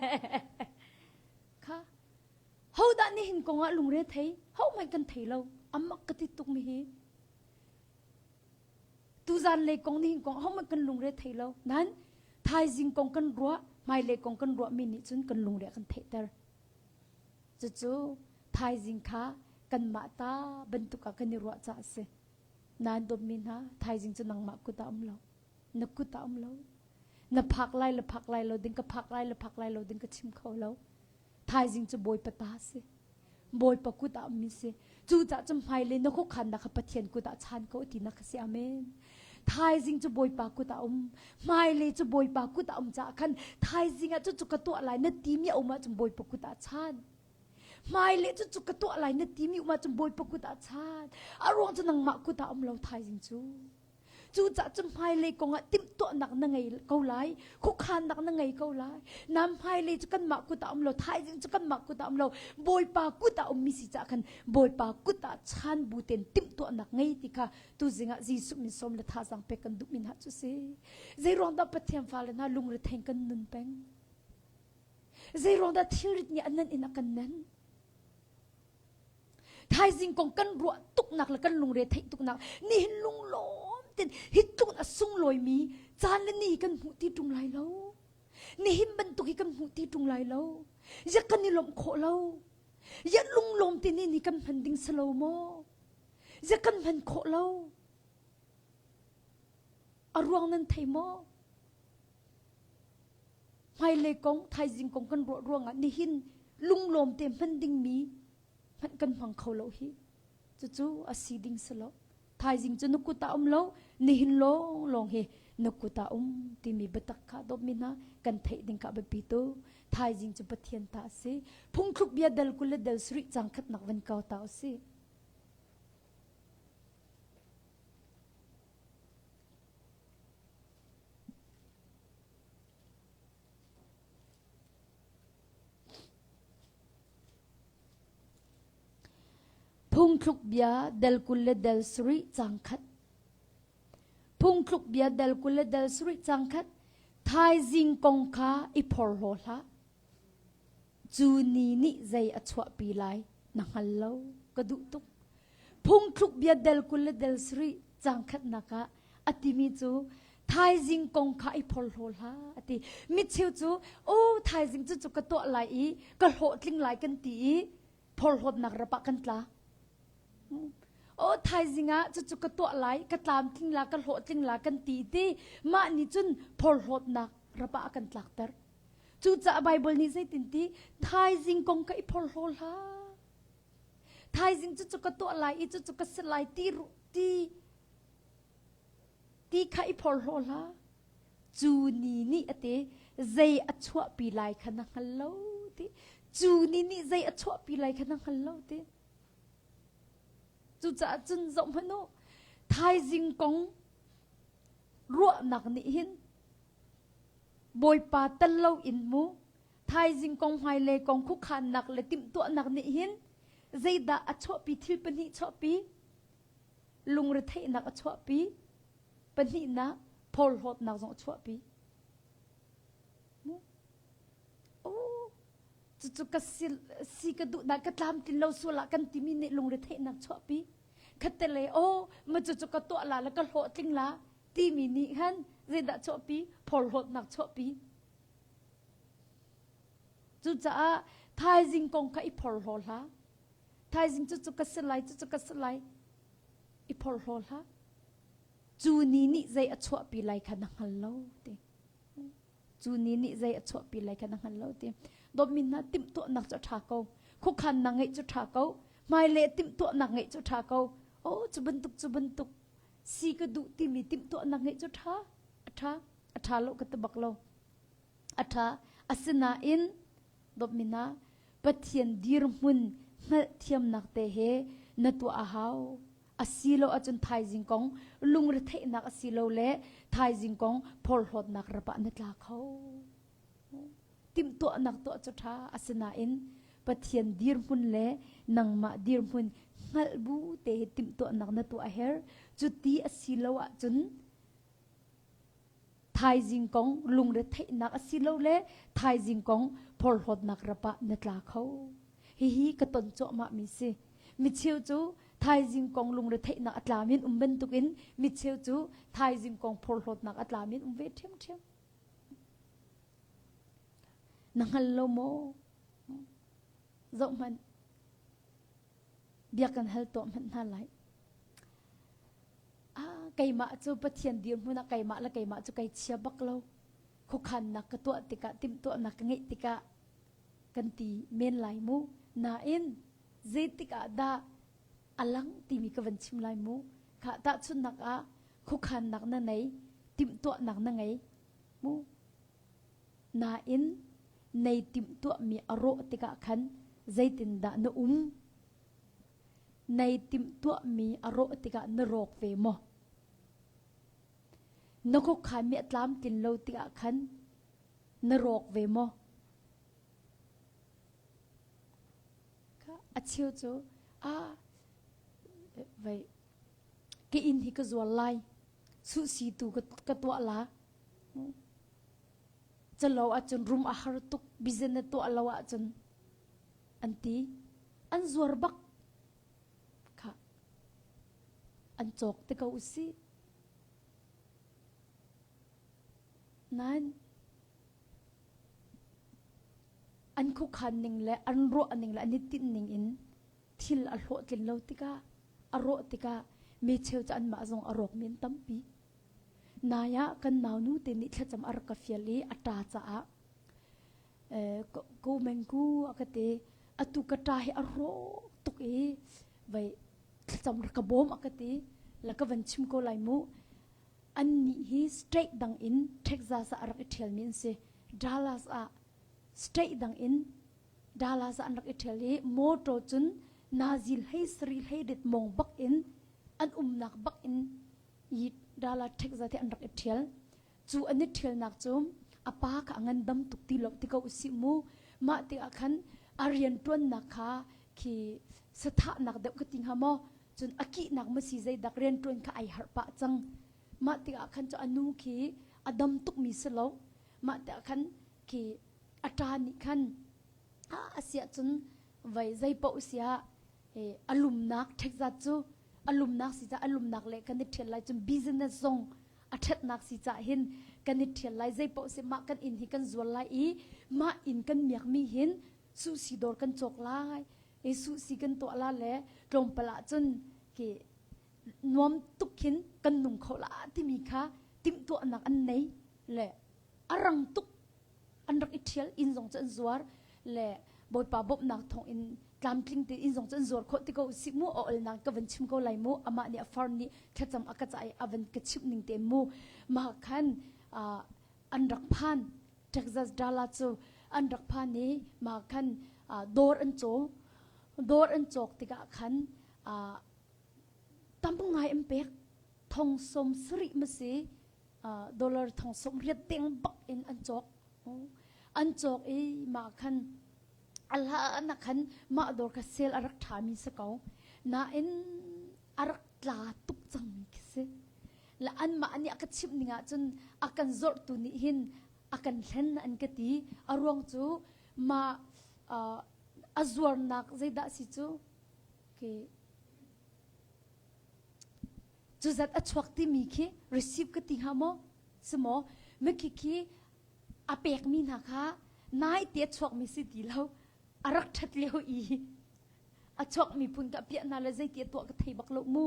Kha ho dah nihin kong ah lungre thei ho hmanh kan thei lo amak ka ti tuk mi hi tuzan lei kong nihin kong ho hmanh kan lungre thei lo nan thaizing kong kan ruah hmailei kong kan ruah mi nih cun kan lungre kan theihter Cucu thaizing kha kanmah ta bantuk ah kan i ruah caah a si. Nain dawtmi hna, thaizing cu nangmah kut ah um lo. Na kut ah um lo. Na phak lai le phak lai lo ding, ka phak lai le phak lai lo ding ka chim kho lo. Thaizing cu Bawipa ta a si. Bawipa kut ah ummi si. Cucaah cun hmailei na khuakhannak kha Pathian kut ah chan ko tinak kha si. Amen. Thaizing cu Bawipa kut ah um. Hmailei cu Bawipa kut ah um caah khan thaizing ah cucu ka tuah lai na timi a um ahcun Bawipa kut ah chan. Hmailei cu cu ka tuah lai na timi um ahcun Bawipa kut ah chan. A ruang cu nangmah kut ah um lo thaizing cu. Cucaah cu hmailei kong ah timhtuahnak na ngei ko lai, khuakhannak na ngei ko lai. Nam hmailei cu kanmah kut ah um lo, thaizing cu kanmah kut ah um lo, Bawipa kut ah ummi si caah khan Bawipa kut ah chan bu tein timhtuahnak ngei ti kha tuzing ah Jesuh min sawm le thazaang pek kan duhmi hna cu si. Zei ruang dah Pathian fale hna lungrethei kan nun peng? Zeiruang dah thilrit nih an nan in a kan nen? Thaizing kong kan ruah tuknak le kan lungre theih tuknak nihin lunglawm ten hi tluk a sunglawimi caan le ni kan hmuh ti ṭung lai lo. Nihin bantuk hi kan hmuh ti ṭung lai lo. Ya kan i lawmh khawh lo. Ya lunglawm te ni ni kan hman ding si lo maw? Ya kan hman khawh lo. A ruang nan thei maw? Hmailei kong, thaizing kong kan ruah ruangah nihin lunglawm te hman dingmi hmanh kan hmang kho lo hi. Cucu a si ding si lo. Thaizing cu na kut ah um lo, nihin lawng lawng hi na kut ah um timi biatak kha dawtmi hna kan theih ding kha biapi tu. Thaizing cu Pathian ta a si. Phungthluk bia dal 20 le dal sarih cang khatnak van kau ta u si. Phungthluk bia del 20 le del sarih cang khat. Phungthluk bia del 20 le del sarih cang khat. Thaizing kong kha i phorhlaw hlah. Cu ni nih zei a chuahpi lai na hngal lo ka duh tuk. Phungthluk bia del 20 le del sarih cang khatnak ah a timi cu thaizing kong kha i phorhlaw hlah a ti. Micheu cu o thaizing cu cu ka tuah lai i ka hlawhtling lai kan ti i phorhlawtnak rap ah kan tla. O thaizing ah cucu ka tuah lai, ka tlamtling la, ka hlawhtling la kan ti ti mah nih cun phorhlawtnak rap ah a kan tlakter. Cucaah Baibal nih zeitin ti thaizing kong ka i phorhlaw hlah. Thaizing cucu ka tuah lai i cucu ka si lai ti ti ti kha i phorhlaw hlah. Cu ni nih a ti zei a chuahpi lai kha na hngal lo ti. Cu ni nih zei a chuahpi lai kha na hngal lo ti. Cucaah cun zoh hmanh u thaizing kong ruahnak nih hin Bawipa tel lo in mu thaizing kong hmailei kong khuakhannak le timhtuahnak nih hin zeidah a chuahpi thil pahnih chuahpi lungretheihnak a chuahpi pahnihnak phorhlawtnak zong a chuahpi Oh, cucu ka si, si ka duhnak ka tlamtlin lo sual ah kan timi nih lungretheihnak chuahpi khatte oh ma cucu ka tuah la le ka hlawhtling la timi nih khan zeidah chuahpi phorhlawtnak chuahpi cucaah thaizing kong kha i phorhlaw hlah thaizing cucu ka si lai cucu ka si lai i phorhlaw hlah cu ni nih zei a chuahpi lai kha na hngal lo ti cu ni nih zei a chuahpi lai kha na hngal lo ti dawtmi hna timhtuahnak cu a ṭha ko khuakhannak ngeih cu ṭha ko hmailei timhtuahnak ngeih cu ṭha ko oh cu bantuk cu bantuk si ka duh timi timhtuahnak ngeih cu ṭha a ṭha a ṭha lo ka ti bak lo a ṭha asinain dawtmi hna Pathian dirhmun hngalhthiamnak te he na tuah a hau asilo ahcun thaizing kong lungretheihnak asilo le thaizing kong phorhlawtnak rap ah na tla kho timhtuahnak tuah cu ṭha asinain Pathian dirhmun le nangmah dirhmun hngalh bu te he timhtuahnak na tuah a herh cu ti asilo ahcun thaizing kong lungretheihnak asilole thaizing kong phorhlawtnak rap ah na tla kho. Hihi ka ton cuahmah mi si. Micheu cu thaizing kong lungretheihnak a tlamin um bantukin micheu cu thaizing kong phorhlawtnak a tlamin um ve ṭhiamṭhiam. Na hngal lo maw? Zoh hmanh. Bia kan hal tuah hmanh hna lai. Ah, keimah cu Pathian dirhmun ah keimah le keimah cu kai chia bak lo. Khuakhannak ka tuah tikah, timhtuahnak ka ngeih tikah kan ti men lai mu. Nain zeitik ah dah a lang timi ka van chim lai mu. Kha tahchunhnak ah khuakhannak na nei, timhtuahnak na ngei mu. Nain nei timhtuahmi a rawh tikah khan zeitindah na um? Nei timhtuahmi a rawh tikah na rawk ve maw? Na khuakhanmi a tlamtlin lo tikah khan na rawk ve maw? A cheu cu ah vei ka inn hi ka zual lai suhsi tu ka tuah la. Calo ahcun rum a har tuk business tuah lo ahcun an ti. An zuar bak kha an cawk te ko usih. Nain an khuakhan ning le an ruah ning le an i tinh ning in thil a hlawhtlin lo tikah a rawh tikah mi cheu cu anmah zong a rawk men tampi. Nai ah kan naunu te nih thlacam a rak ka fial i a ṭa caah ko mengku a ka ti atu ka ṭa hi a rawk tuk i vei thlacam rak ka bawm a ka ti la ka van chim ko lai mu annih hi state dang in Texas ah a rak i ṭhialmi an si Dallas ah state dang in Dallas ah an rak i ṭhial i motor cun nazil hlei sari hlei det mong bak in an umnak bak in i Dallas Texas hi an rak i ṭhial cu an i ṭhialnak cu a pa kha a ngandam tuk ti lo ti ko usih mu mah tikah khan a rianṭuannak kha khi sathahnak deuh ka ti hnga maw cun a kihnak ma si zeidak rianṭuan kha ai harh pah cang mah tikah khan cu a nu khi a dam tukmi si lo mah tikah khan khi a ṭa nih khan a siah cun vai zei paoh siah a lumnak ṭhekzat cu a lumnak si caah a lumnak le kan i ṭhial lai cun business zong a ṭhatnak si caah hin kan i ṭhial lai zei paoh si mah kan inn hi kan zual lai i mah inn kan miakmi hin suhsi dawr kan cawk lai i suhsi kan tuah la le tlawmpal ah cun ki nuam tuk khin kan nung kho la timi kha timhtuahnak an nei le a rang tuk an rak i ṭhial inn zong cu an zuar le Bawipa bawmhnak thawng in tlamtling te inn zong cu an zuar khawh ti ko si mu a olnak ka van chim ko lai mu amah nih a far nih thlacam a ka ca i a van ka chimh ning te mu mah khan an rak phan Texas Dallas cu an rak phan i mah khan dawr an caw dawr an cawk tikah khan tam ngai an pek thong som sarih ma si dollar thong som riat deng bak in an cawk an cawk i mah khan a hlan ah khan mah dawr kha sel a rak ṭhami si ko nain a rak tla tuk cangmi khi si la anmah nih a ka chimh ning ahcun a kan zorhtu nih hin a kan hlen an ka ti a ruang cu mah a zuarnak zeidah si cu ke cu zat a chuak timi khi receive ka ti hnga maw si maw mikhi khi a pekmi hna kha nai te a chuakmi si ti lo a rak ṭhat lio i a chuakmi phun ka piah hna le zeiti a tuah ka thei bak lo mu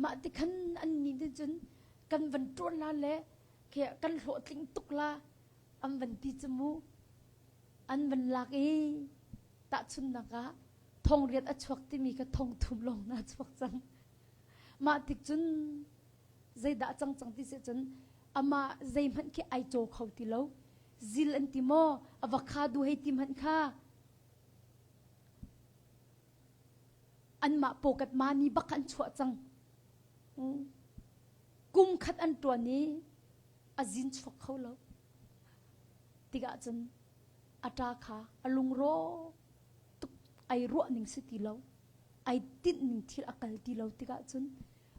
mah ti khan an ni te cun kan van ṭuan la le kan hlawhtling tuk la an van ti cu mu an van lak i tahchunnak ah thong riat a chuak timi ka thong thum lawng na chuak cang mah tik cun zeidah cang cang ti si cun amah zeihmanh khi ai caw kho ti lo zil an ti maw avocado hei ti hmanh kha anmah pocket money bak an chuah cang kum khat an tuan i a zin chuak kho lo tikah cun a ṭa kha a lungro tuk ai ruah ning si ti lo ai tinh ning thil a kal ti lo tikah cun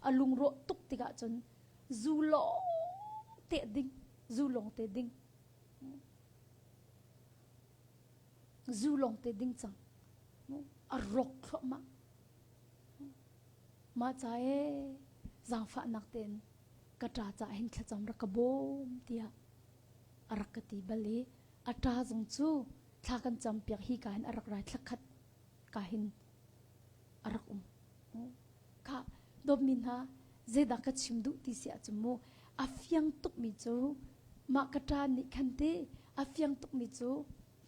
a lungrawh tuk tikah cun zu lawng te ding zu lawng te ding zu lawng te ding cang a rawk thluahmah mah ca e zaangfahnak tein ka ṭa ca hin thlacam rak ka bawm tiah a rak ka ti bal i a ṭa zong cu thla kan cam piak hi ka hin a rak rai thlakhat ka hin a rak um Kha dawtmi hna zeidah ka chim duh ti si ahcun mu a fiang tukmi cu mah ka ṭa nih khan ti a fiang tukmi cu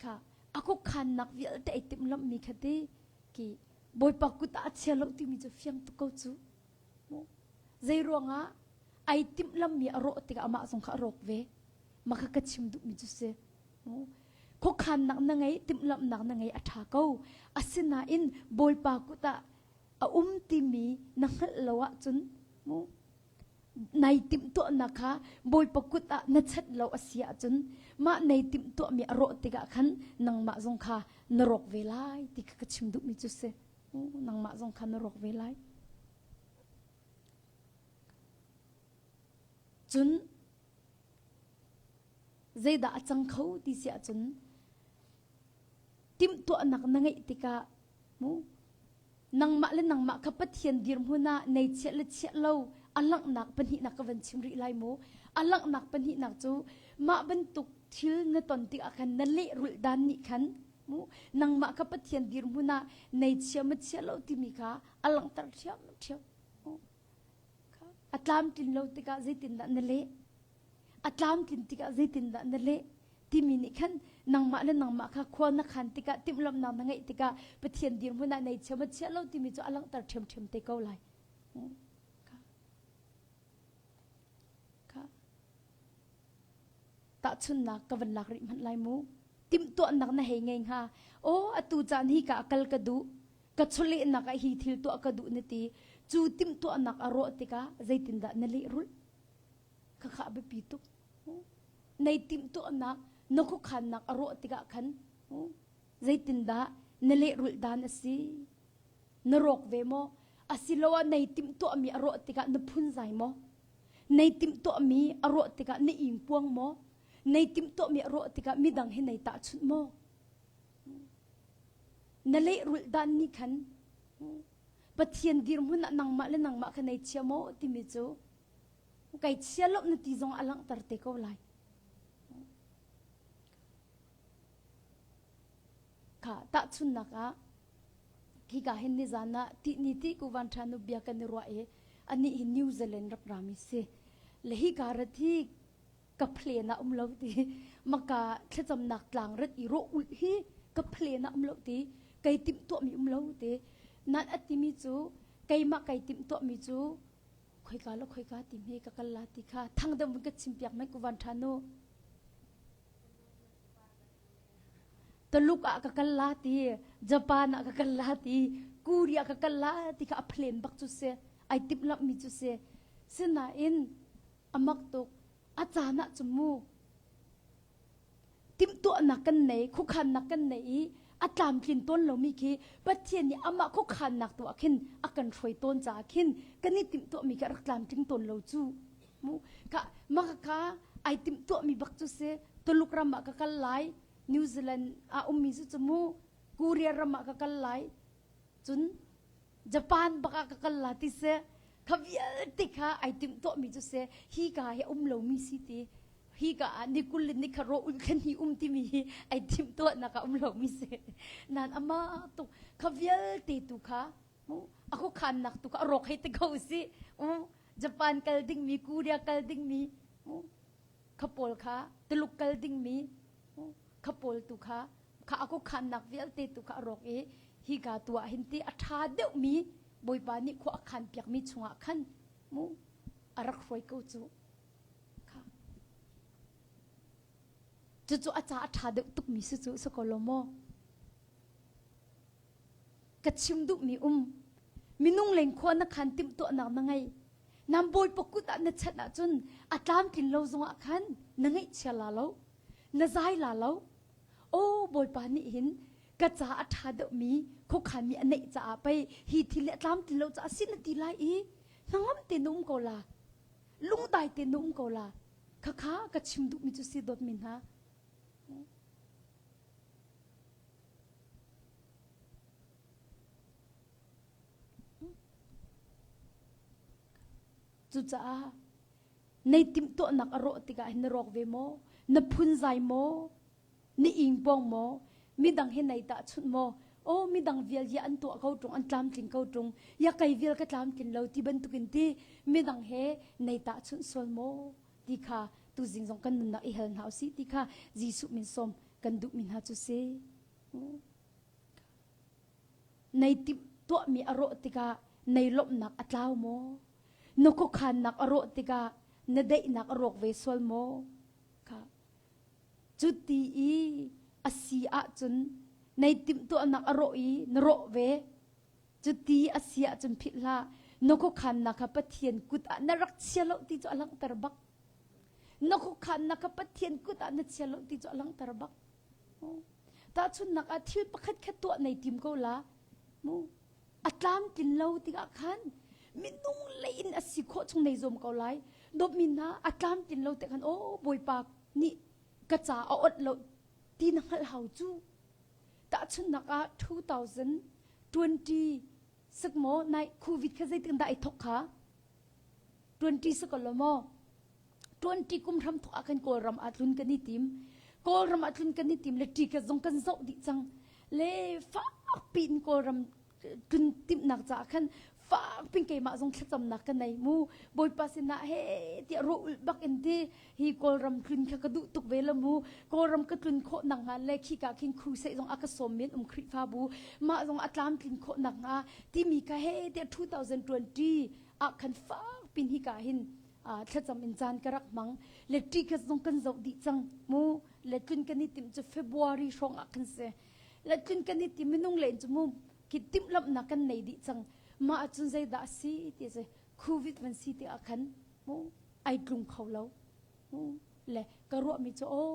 kha a khuakhannak vialte ai timhlamhmi kha ti ki Bawipa kut ah a chia lo timi cu fiang tuk ko cu mu zei ruangah ai timhlammi a rawh tikah amah zong kha a rawk ve mah kha ka chim duhmi cu si Khuakhannak na ngei, timhlamhnak na ngei a ṭha ko. Asinain Bawipa kut ah a um timi na hngalh lo ahcun mu nai timhtuahnak kha Bawipa kut ah na chanh lo a si ahcun mah nei timhtuahmi a rawh tikah khan nangmah zong kha na rawk ve lai ti kha ka chim duhmi cu si. Nangmah zong kha na rawk ve lai. Cun. Zeidah a cang kho ti si ahcun timhtuahnak na ngeih tikah mu nangmah le nangmah kha Pathian dirhmun ah nei chiah le chiah lo a langhnak pahnihnak ka van chim rih lai mu. A langhnak pahnihnak cu mah bantuk thil na ton tikah khan na lehrulh dan nih khan mu nangmah kha Pathian dirhmun ah nei chia ma chia lo timi kha a langhter ṭhiamṭhiam. A tlamtlin lo tikah zeitindah na leh? A tlamtlin tikah zeitindah na leh? Timi nih khan nangmah le nangmah kha khua na khan tikah timhlamhnak na ngeih tikah Pathian dirhmun ah nei chia ma chia lo timi cu a langhter ṭhiamṭhiam te ko lai. Tahchunhnak ka van lak rih hmanh lai mu. Timhtuahnak na hei ngei hnga. Aw atu caan hi ka kal ka duh. Ka chawlehnak ah hi thil tuah ka duh na ti. Cu timhtuahnak a rawh tikah zeitindah na lehrulh? Khakha a biapi tuk. Nei timhtuahnak na khuakhannak a rawh tikah khan zeitindah na lehrulh dan a si? Na rawk ve maw? Asiloah nei timhtuahmi a rawh tikah na phunzai maw? Nei timhtuahmi a rawh tikah na ingpuang maw? Nei timhtuahmi a rawh tikah midang he nei tahchunh maw? Na lehrulh dan nih khan Pathian dirhmun ah nangmah le nangmah kha nei chia maw timi cu kai chia lo na ti zong a langhter te ko lai. Kha tahchunnak ah hika hin nizan ah ti ni ti ku van tha nu bia kan i ruah i anih hi New Zealand rak rami si. Le hika rat hi ka plan ah um lo ti maka thlacamnak tlang rat i rawh ulh hi ka plan ah um lo ti kai timh tuahmi um lo ti nan a timi cu keimah kai timh tuahmi cu khoika lo khoika ti hme ka kal la ti kha thang deuh ka chim piak mai ku van tha nu Taluk ah ka kal la ti Japan ah ka kal la ti Korea ka kal la ti kha a plan bak cu si ai timh lamh mi cu si sinain a mak tuk a caan ah cu mu timhtuahnak kan nei khuakhannak kan nei i a tlamtlin tawn lomi khi Pathian nih amah khuakhannak tu ah khin a kan hruai tawn caah khin kan i timhtuahmi khi a rak tlamtling tawn lo cu mu ka maka ka ai timhtuahmi bak cu si Tuluk ram ah ka kal lai New Zealand ah ummi cu cu mu Korea ram ah ka kal lai cun Japan bak ah ka kal la ti seh kha vialte kha ai timh tuahmi cu seh hi ka hi um lomi si ti hi ka ah ni kul le ni kha ro ul khan hi um timi hi ai timh tuahnak ah um lomi si nan ama tuk kha vialte tu kha a khuakhannak tu kha a rawk hei te ko si Japan kal dingmi Korea kal dingmi kha pawl kha Tuluk kal dingmi kha pawl tu kha kha a khuakhannak vialte tu kha a rawk i hi ka tu ah hin ti a ṭha deuhmi Bawipa nih khua a khan piakmi chungah khan mu a rak hruai ko cu kha cucu a ca a ṭha deuh tukmi si cu si ko lo maw ka chim duhmi um minung leng khua na khan timhtuahnak na ngei nam bawipa kut ah na chanh ahcun a tlamtlin lo zongah khan na ngaihchia la lo na zai la lo aw bawipa nih hin ka ca a ṭha deuhmi khuakhanmi a neih caah pei hi thil le a tlamtlin lo caah sin a ti lai i hnangam te na um ko la lungdai te na um ko la khakha ka chim duhmi cu si dawtmi hna Cucaah nei timhtuahnak a rawh tikah hin na rawk ve maw? Na phunzai maw? Na ingpawng maw? Midang he nei tahchunh maw? Aw midang vial hi an tuah ko ṭung, an tlamtling ko ṭung, ya kei vial ka tlamtlin lo ti bantukin ti midang he nei tahchunh sual maw? Ti kha tuzing zong kan nunnak i hal hna usih ti kha Jesuh min sawm kan duhmi hna cu si. Nei timh tuahmi a rawh tikah nei lawmhnak a tlau maw? Na khuakhannak a rawh tikah na daihnak a rawk ve sual maw? Kha. Cu ti i a si ahcun nei timhtuahnak a rawh i na rawh ve. Cu ti a si ahcun philh hlah. Na khuakhannak kha Pathian kut ah na rak chia lo ti cu a langhter bak. Na khuakhannak kha Pathian kut ah na chia lo ti cu a langhter bak. Tahchunhnak ah thil pakhat khat tuah nei tim ko la. Mu a tlamtlin lo tikah khan minung lei in a si khawh chung nei zuam ko lai. Dawtmi hna a tlamtlin lo tik khan aw Bawipa nih. Ka ca a ot lo ti na hngalh hau cu. Tahchunhnak ah 2020 sak maw nai COVID kha zeitin dah ai thok kha? 20 si ko lo maw? 20 kum hram thok ah khan Kawlram ah tlun kan i tim. Kawlram ah tlun kan i tim le ticket zong kan zoh dih cang. Le fak piin Kawlram tlun timhnak caah khan fak pin keimah zong thlacamnak ka nei mu bawipa sinah he tiah ruah ulh bak in ti hi kawlram tlun kha ka duh tuk ve la mu kawlram ka tlun khawh nak hnga le khika khin crusade zong a ka sawm men um khrihfabu mah zong a tlamtlin khawh nak hnga timi kha he tiah 2020 ah khan fak pin hika hin thlacam in caan ka rak hmang le ticket zong kan zoh dih cang mu le tlun kan i timh cu February hrawng ah khan si le tlun kan i tim minung len cu mu khi timhlamhnak kan nei dih cang mah ahcun zeidah a si ti si covid van si ti ah khan mu ai tlung kho lo mu le ka ruahmi cu aw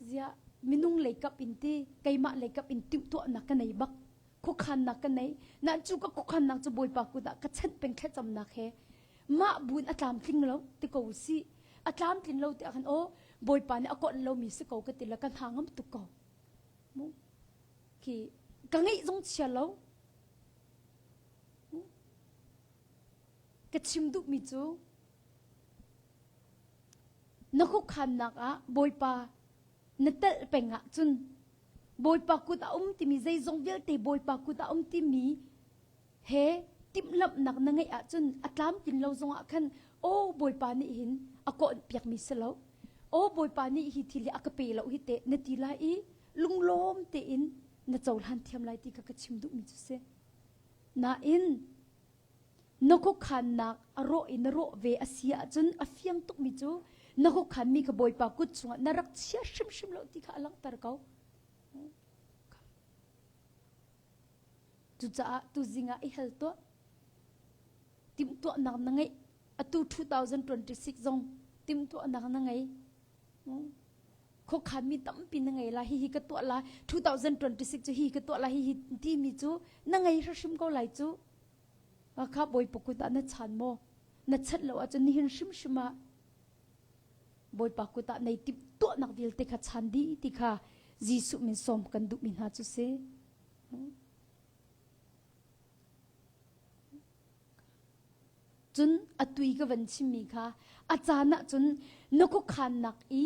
ziah minung lei kap in ti keimah lei kap in timhtuahnak ka nei bak khuakhannak ka nei nan cu ka khuakhannak cu bawipa kut ah ka chanh peng thlacamnak he mah buin a tlamtling lo ti ko si a tlamtlin lo ti ah khan aw bawipa nih a konh lomi si ko ka ti le ka hna ngam tuk ko mu khi ka ngeih zong chia lo ka chim duhmi cu na khuakhannak ah bawipa na telh peng ahcun Bawipa kut a um timi zeizong vialte Bawipa kut a um timi he timhlamhnak na ngeih ahcun a tlamtlin lo zongah khan aw Bawipa nih hin a kawnh piakmi si lo aw Bawipa nih hi thil hi a ka pe lo hi teh na ti lai i lunglawm tein na cohlan thiam lai ti kha ka chim duhmi cu si nain Na khuakhannak a rawh i na rawh ve a si ahcun a fiang tukmi cu na khuakhanmi kha Bawipa kut chungah na rak chia hrimhrim lo ti kha a langhter ko. Cucaah tuzing ah i hal tuah. Timhtuahnak na ngeih. Atu 2026 zong timhtuahnak na ngei. Khuakhanmi tampi na ngei lai. Hihi ka tuah lai. 2026 cu hi ka tuah lai. Hihi timi cu na ngei hrimhrim ko lai cu. Kha Bawipa kut ah na chan maw? Na chat lo ahcun nihin hrimhrim ah Bawipa kut ah nei timh tuahnak vialte kha chan dih ti kha Jesuh min sawm kan duhmi hna cu si. Cun a tui ka van chimmi kha a caan ah cun na khuakhannak i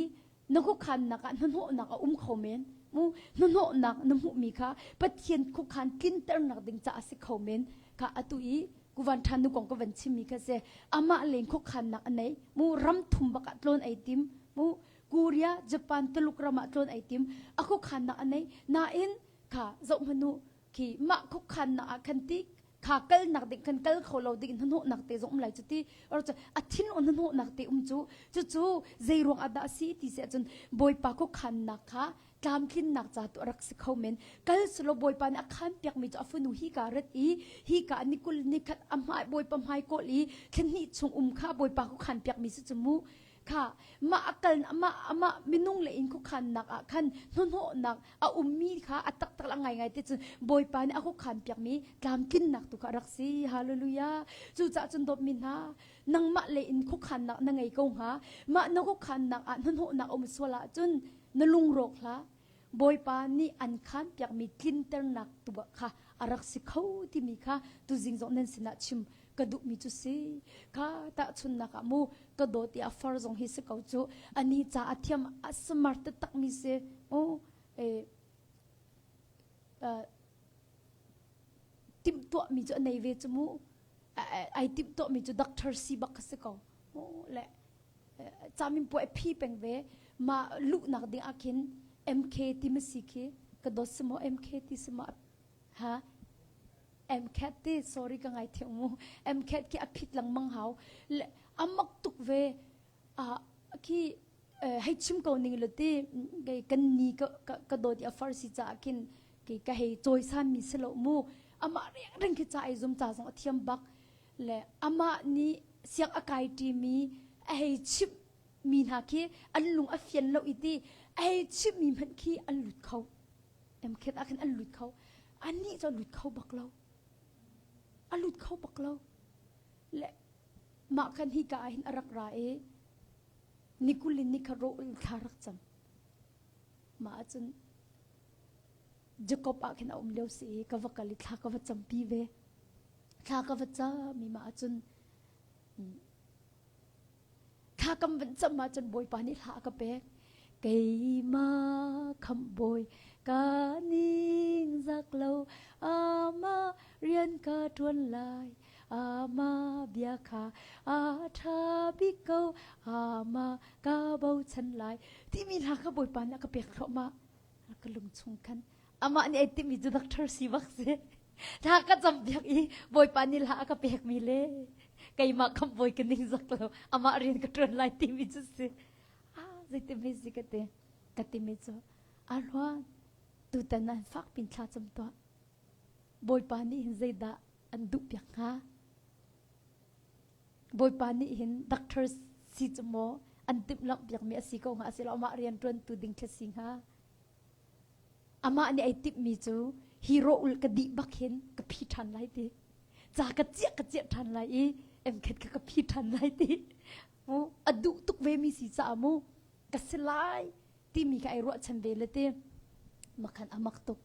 na khuakhannak ah hnahnawhnak a um kho men mu hnahnawhnak na hmuhmi kha Pathian khuakhan tlinternak ding caah a si kho men kha atu i kuvan ṭhan nu kong ka van chimmi kha si amah leng khuakhannak a nei mu ram thum bak ah tlawn ai tim mu Korea Japan Tuluk ram ah tlawn ai tim a khuakhannak a nei nain kha zoh hmanu khi mah khuakhannak ah khan ti kha kalnak ding kan kal kho lo ding hnahnawhnak te zong um lai cu ti or cu a thin on hnahnawhnak te um cu cucu zei ruang ah dah si ti si ahcun bawipa khuakhannak kha tlamtlinnak ca tu a rak si kho men kal silo bawipa nih a khan piakmi cu a fanu hi ka rat i hi ka ni kul ni khat a hmai bawipa hmai kawl i thlenhnih chung um kha bawipa khuakhan piakmi si cu mu kha mah a kal amah amah minung le in khuakhannak ah khan hnahnawhnak a ummi kha a taktak a ngaingai te cun Bawipa nih a khuakhan piakmi tlamtlinnak tu kha a rak si hallelujah cucaah cun dawtmi hna nangmah le in khuakhannak na ngei ko hnga mah na khuakhannak ah hnahnawhnak a um sual ahcun na lungrawk hlah Bawipa nih an khan piakmi tlinternak tu kha a rak si kho timi kha tuzing zong nan sinah chim ka duhmi cu si kha tahchunnak ah mu ka dawt i a far zong hi si ko cu ani ca a thiam a smart taktak mi si u e timhtuah mi cu a nei ve cu mu ai timhtuah mi cu doctor si bak ka si ko mu le camin puai phi peng ve ma luhnak ding ah khin MK ti ma si khi ka dawt si maw MK ti si maw ha MCAT ti sorry ka ngai thiam mu MCAT khi a phit lengmang hau le amak tuk ve a khi hei chim ko ning lo ti kan ni ka ka dawt i a far si caah khin ke ka hei cawisan mi si lo mu amah reng reng khi ca ai zum ca zong a thiam bak le amah nih siang a kai ṭi mi a hei chimh mi hna khi an lung a fian lo i ti a hei chimh mi hmanh khi an lut kho MCAT ah khin an lut kho anih cu a lut kho bak lo a lut kho bak lo le mah khan hi ka ah hin a rak ra i. Ni kul in ni kha ro in thla rak cam. Mah ahcun Jacob ah khin a um lio si i ka va kal i thla ka va campi ve. Thla ka va cam i mah ahcun thla kam van cam ahcun Bawipa nih hla a ka pek. Keimah khamhbawi ka ningzak lo amah rian ka ṭuan lai amah bia kha a ṭha bik ko amah ka bochan lai timi hla kha Bawipa nih a ka pek thluahmah ka lung chung khan amah nih ai timmi cu doctor si bak si thla ka cam piak i Bawipa nih hla a ka pekmi le keimah khamhbawi ka ningzak lo amah rian ka ṭuan lai timi cu si ah zeitimi si ka ti ka timi cu a hluan tutan an fak pin thla cam tuah Bawipa nih hin zeidah an duh piak hnga Bawipa nih hin doctor si cu maw an timhlamh piakmi a si ko hnga asilo amah rian ṭuantu ding thla si hnga amah nih ai timhmi cu hi rawh ka dih bak hin ka phi ṭhan lai ti ca ka ciah ka ciah ṭhan lai i emkhet ka ka phi ṭhan lai ti mu a duh tuk ve mi si caah mu ka si lai timi kha ai ruahchan ve le ti makhan amak tuk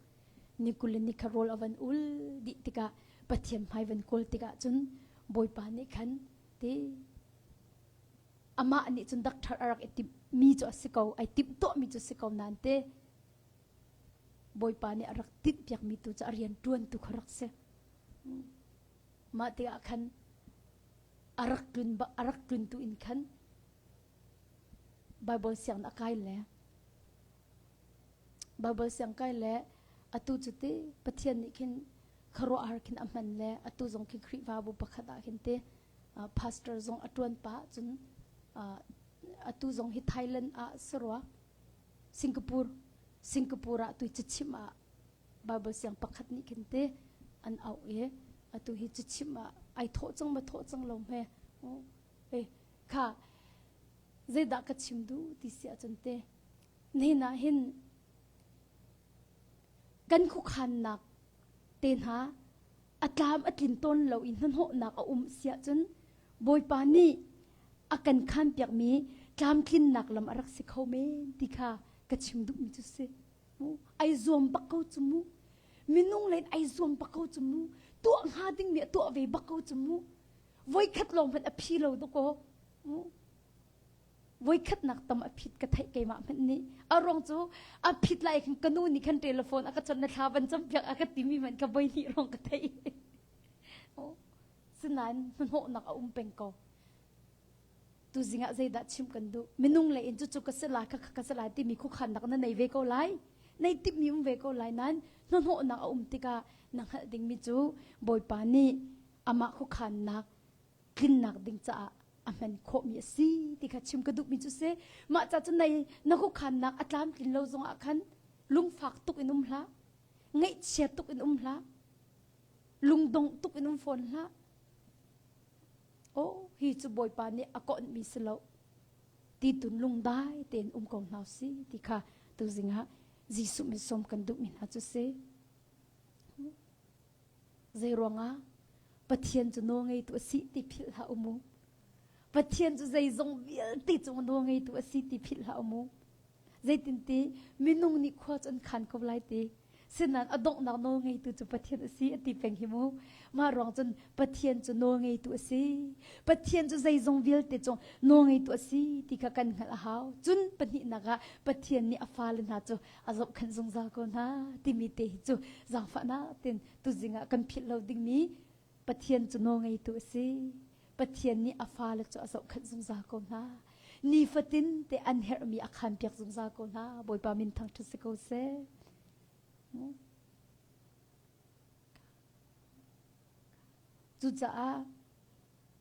ni kul le ni kha rawl a van ul dih tikah Pathian hmai van kawl tikah cun Bawipa nih khan ti amah nih cun doctor a rak i timh mi cu a si ko ai timh tuah mi cu si ko nain te Bawipa nih a rak tinh piak mi tu cu a rian tuan tu kha rak si mah tikah khan a rak tlun a rak tlun tu in khan Bible siang a kai le Bible siang kai le atu cu ti Pathian nih khin khuaruahhar khin a hman le atu zong khi Khrihfabu pakhat ah khin te pastor zong a ṭuan pah cun atu zong hi Thailand ah sarua Singapore Singapore ah tui cachimh ah Bible siang pakhat nih khin te an auh i atu hi cachimh ah ai thawh cang ma thawh cang lo hme eh kha zeidah ka chim duh ti si ahcun te nihin ah hin kan khuakhannak te hna a tlam a tlin tawn lo i hnahnawhnak a um si ahcun Bawipa nih a kan khanpiakmi tlamtlinnak lam a rak si kho men ti kha ka chim duhmi cu si. Ai zuam bak ko cu mu. Minung len ai zuam bak ko cu mu. Tuah hnga dingmi a tuah ve bak ko cu mu. Voikhat lawng hmanh a phi lo dakaw. Voikhatnak tam a phit ka theih keimah hmanh nih. A ruang cu a phit lai khan ka nu nih khan telephone a ka chawnh na thla van campiak a ka timi hmanh ka voi hnih rong ka theih. Sinain hnahnawhnak a um peng ko. Tuzing ah zeidah chim kan duh? Minung lei in cucu ka si lai, khakha ka si lai timi khuakhannak na nei ve ko lai. Nei timhmi um ve ko lai nain hnahnawhnak a um tikah na hngalh dingmi cu Bawipa nih amah khuakhannak tlinnak ding caah a hman khawhmi a si ti kha chim ka duhmi cu si. Mah ca cu nei na khuakhannak a tlamtlin lo zongah khan lungfak tuk in um hlah. Ngaihchia tuk in um hlah. Lungdong tuk in um fawn hlah. Oh, hi cu Bawipa nih a kawnhmi si lo. Ti tun lungdai tein um ko hna si ti kha tuzing ah Jesuh min sawm kan duhmi hna cu si. Zei ruangah Pathian cu nawl ngeitu a si ti philh hlah u mu. Pathian cu zeizong vialte cung nawl ngeitu a si ti philh hlah u mu. Zeitinti minung nih khua cu an khan ko lai ti. Sinain a donghnak nawl ngeitu cu Pathian a si a ti peng hi mu. Mah ruang cun Pathian cu nawl ngeitu a si. Pathian cu zeizong vialte cung nawl ngeitu a si ti kha kan hngalh a hau. Cun pahnihnak ah Pathian nih a fale hna cu a zohkhenh zungzal ko hna timi te hi cu zaangfahnak tein tuzing ah kan philh lo dingmi Pathian cu nawl ngeitu a si. Pathian nih a fale cu a zohkhenh zungzal ko hna. Nifatin te an herhmi a khanpiak zungzal ko hna. Bawipa min thangṭhat si ko seh. Cucaah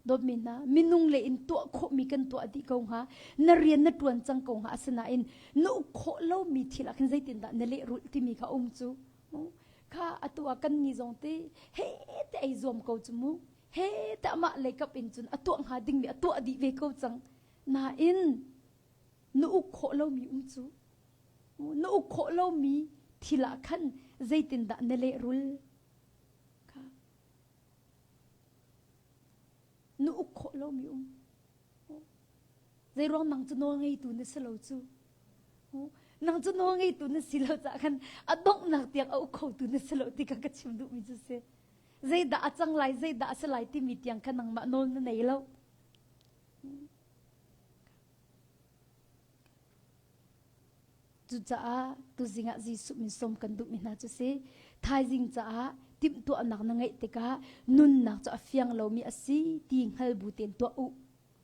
dawtmi hna minung le in tuah khawhmi kan tuah dih ko hnga na rian na ṭuan cang ko hnga asinain na uk khawh lomi thil ah khin zeitindah na lehrulh timi kha um cu kha atu ah kan ni zong te he te ei zuam ko cu mu he te amah lei kap in cun a tuah hnga dingmi a tuah dih ve ko cang nain na uk khawh lomi um cu na uk khawh lomi thil ah khan zeitindah na lehrul kha na uk khawh lomi um. Zeiruang nang cu nawl ngeitu na si lo cu. Nang cu nawl ngeitu na si lo caah khan a donghnak tiang a uk khotu na si lo ti kha ka chim duhmi cu si. Zeidah a cang lai, zeidah a si lai timi tiang kha nangmah nawl na nei lo. Cucaah tuzing ah Jesuh min sawm kan duhmi hna cu si thaizing caah timhtuahnak na ngeih tikah nunnak cu a fiang lomi a si ti hngal bu tein tuah u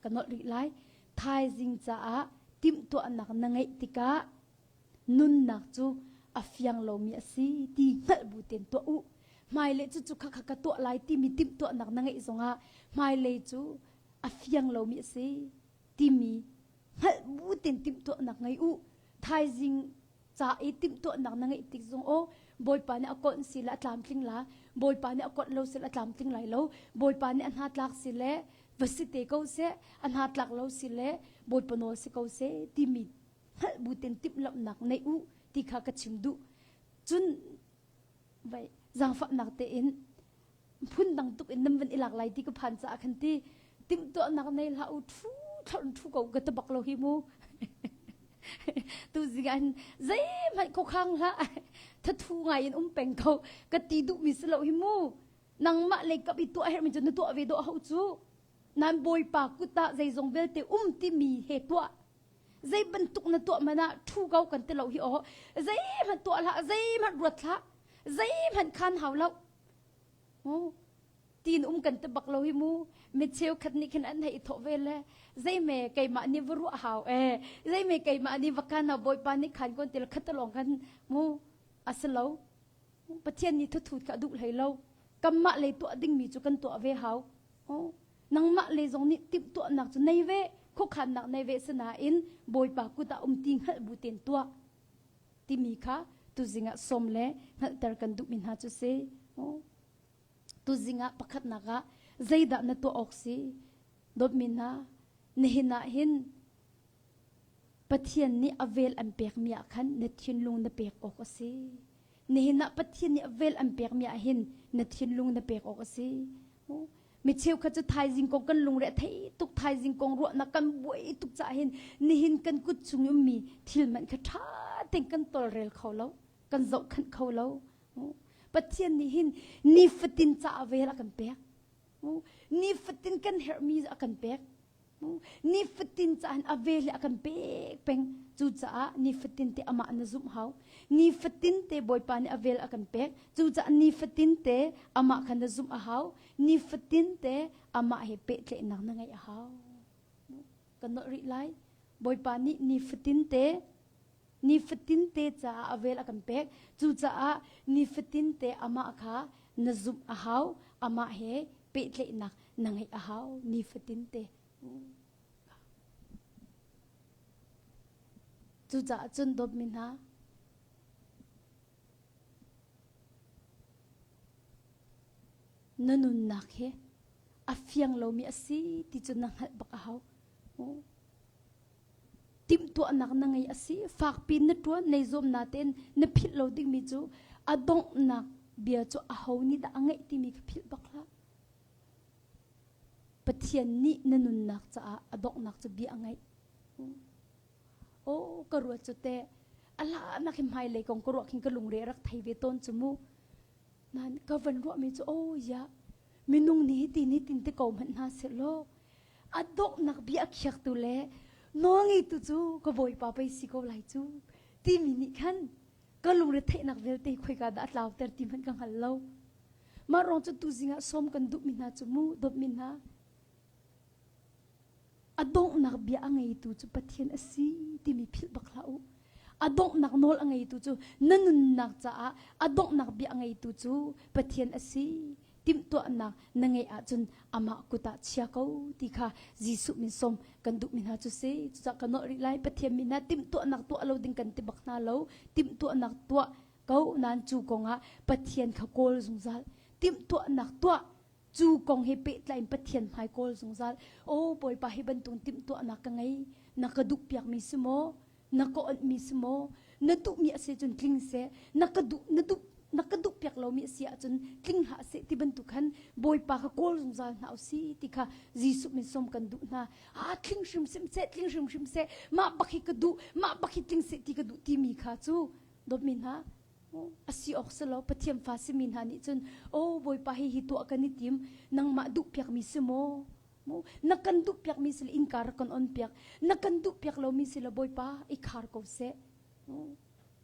ka nolh rih lai. Thaizing caah timhtuahnak na ngeih tikah nunnak cu a fiang lomi a si ti hngalh bu tein tuah u. Hmailei cu cu kha kha ka tuah lai timi timhtuahnak na ngeih zongah hmailei cu a fiang lomi a si timi hngalh bu tein timhtuahnak ngei u. Thaizing ca i timhtuahnak na ngeih tik zong aw Bawipa nih a kawnh si le a tlamtling la Bawipa nih a kawnh lo si le a tlamtling lai lo Bawipa nih a hna tlak si le va si te ko seh a hna tlak lo si le Bawipa nawl si ko seh timi hngalh bu tein timhlamhnak nei u ti kha ka chim duh cun vai zaangfahnak tein phundang tuk in nan van i lak lai ti ka phan caah khan ti timhtuahnak nei hlah u thu thlorh thu ko ka tabak lo hi mu tu zing an zeihmanh khuakhang hlah thathu ngai in um peng ko ka ti duh mi si lo hi mu nangmah lei kap i tuah herh mi cu na tuah ve dawh hau cu nan bawipa kut ah zeizong vialte um timi he tuah zei bantuk na tuah man ah thu ko kan ti lo hi aw zeihmanh tuah hlah zeihmanh ruat hlah zeihmanh khan hau lo Tiin um kan ti bak lo hi mu. Mi cheukhat nih khin an hei thawh ve le zeime keimah nih va ruah hau e zeime keimah nih va kan bawipa nih khan kon til khat lawng kan mu asilo pathian nih thuthut kha duh hlei lo kanmah lei tuah dingmi cu kan tuah ve hau nangmah le zong nih timhtuahnak cu nei ve khuakhannak nei ve sinain bawipa kut ah um ti hngalh bu ten tuah timi kha tuzing ah sawm le hngalhter kan duhmi hna cu si. Tuzing ah pakhatnak ah zeidah na tuah awk si? Dawtmi hna, nihin ah hin Pathian nih a vel an pekmi ah khan na thinlung na pek awk a si. Nihin ah Pathian nih a vel an pekmi ah hin na thinlung na pek awk a si. Mi cheukhat cu thaizing kong kan lungre a thei tuk thaizing kong ruahnak kan buai tuk caah hin nihin kan kut chung ummi thil hmanh kha ṭha tein kan tawlrel kho lo kan zohkhanh kho lo Pathian nih hin nifatin caah vel a kan pek nifatin kan herhmi a kan pek Nifatin caan a ve le a kan pek peng. Cucaah nifatin te amah na zumh hau. Nifatin te Bawipa nih a vel a kan pek. Cucaah nifatin te amah kha na zumh a hau. Nifatin te amah he pehtlaihnak na ngeih a hau. Kan nolh rih lai. Bawipa nih nifatin te nifatin te caah a vel a kan pek. Cucaah nifatin te amah kha na zumh a hau. Amah he pehtlaihnak na ngeih a hau nifatin te. Cucaah cun dawtmi hna, na nunnak hi a fiang lomi a si ti cu na hngalh bak a hau. Timhtuahnak na ngei a si, fakpi na ṭuan, nei zuam natein na philh lo dingmi cu a donghnak bia cu aho nih dah a ngeih timi kha philh bak hlah. Pathian nih na nunnak caah a donghnak cu bia a ngeih. Oh, ka ruat cu teh a hlannak hi hmailei kong ka ruah khin ka lungre rak thei ve tawn cu mu. Nan ka van ruahmi cu oh ya minung nih ti ni tin te ko hmanh hna seh law a donghnak bia a khiaktu le nawlngeitu cu ka bawipa pei si ko lai cu timi nih khan ka lungre theihnak vialte khoika dah a tlauter ti hmanh ka hngal lo. Mah ruang cu tuzing ah sawm kan duhmi hna cu mu dawtmi hna a donghnak bia a ngeitu cu Pathian a si timi philh bak hlah u. A donghnak nawl a ngeitu cu na nunnak caah a donghnak bia a ngeitu cu Pathian a si. Timhtuahnak na ngeih ahcun amah kut ah chia ko ti kha Jesuh min sawm kan duhmi hna cu si. Cucaah ka nawlh rih lai Pathian min hna timhtuahnak tuah lo ding kan ti bak hna lo. Timhtuahnak tuah ko nain cu kongah Pathian kha kawl zungzal. Timhtuahnak tuah cu kong he pehtlai in Pathian hmai kawl zungzal. Aw Bawipa hi bantuk timhtuahnak ka ngei. Na ka duhpiakmi si maw? Na ka onhmi si maw? Na duhmi a si cun tling seh. Na ka duh na duh. Na ka duh piak lomi a si ahcun tling hlah seh ti bantuk khan Bawipa kha kawl zungzal hna usih ti kha Jesuh min sawm kan duh hna. Ah tling hrimhrim seh, tling hrimhrim seh, mah bak hi ka duh, mah bak hi tling seh ti ka duh timi kha cu dawtmi hna a si awk si lo Pathian fa simi hna nih cun oh Bawipa hi hi tuah kan i tim nangmah duh piakmi si maw na kan duh piakmi si le innka rak kan on piak na kan duh piak lomi si le Bawipa i khar ko seh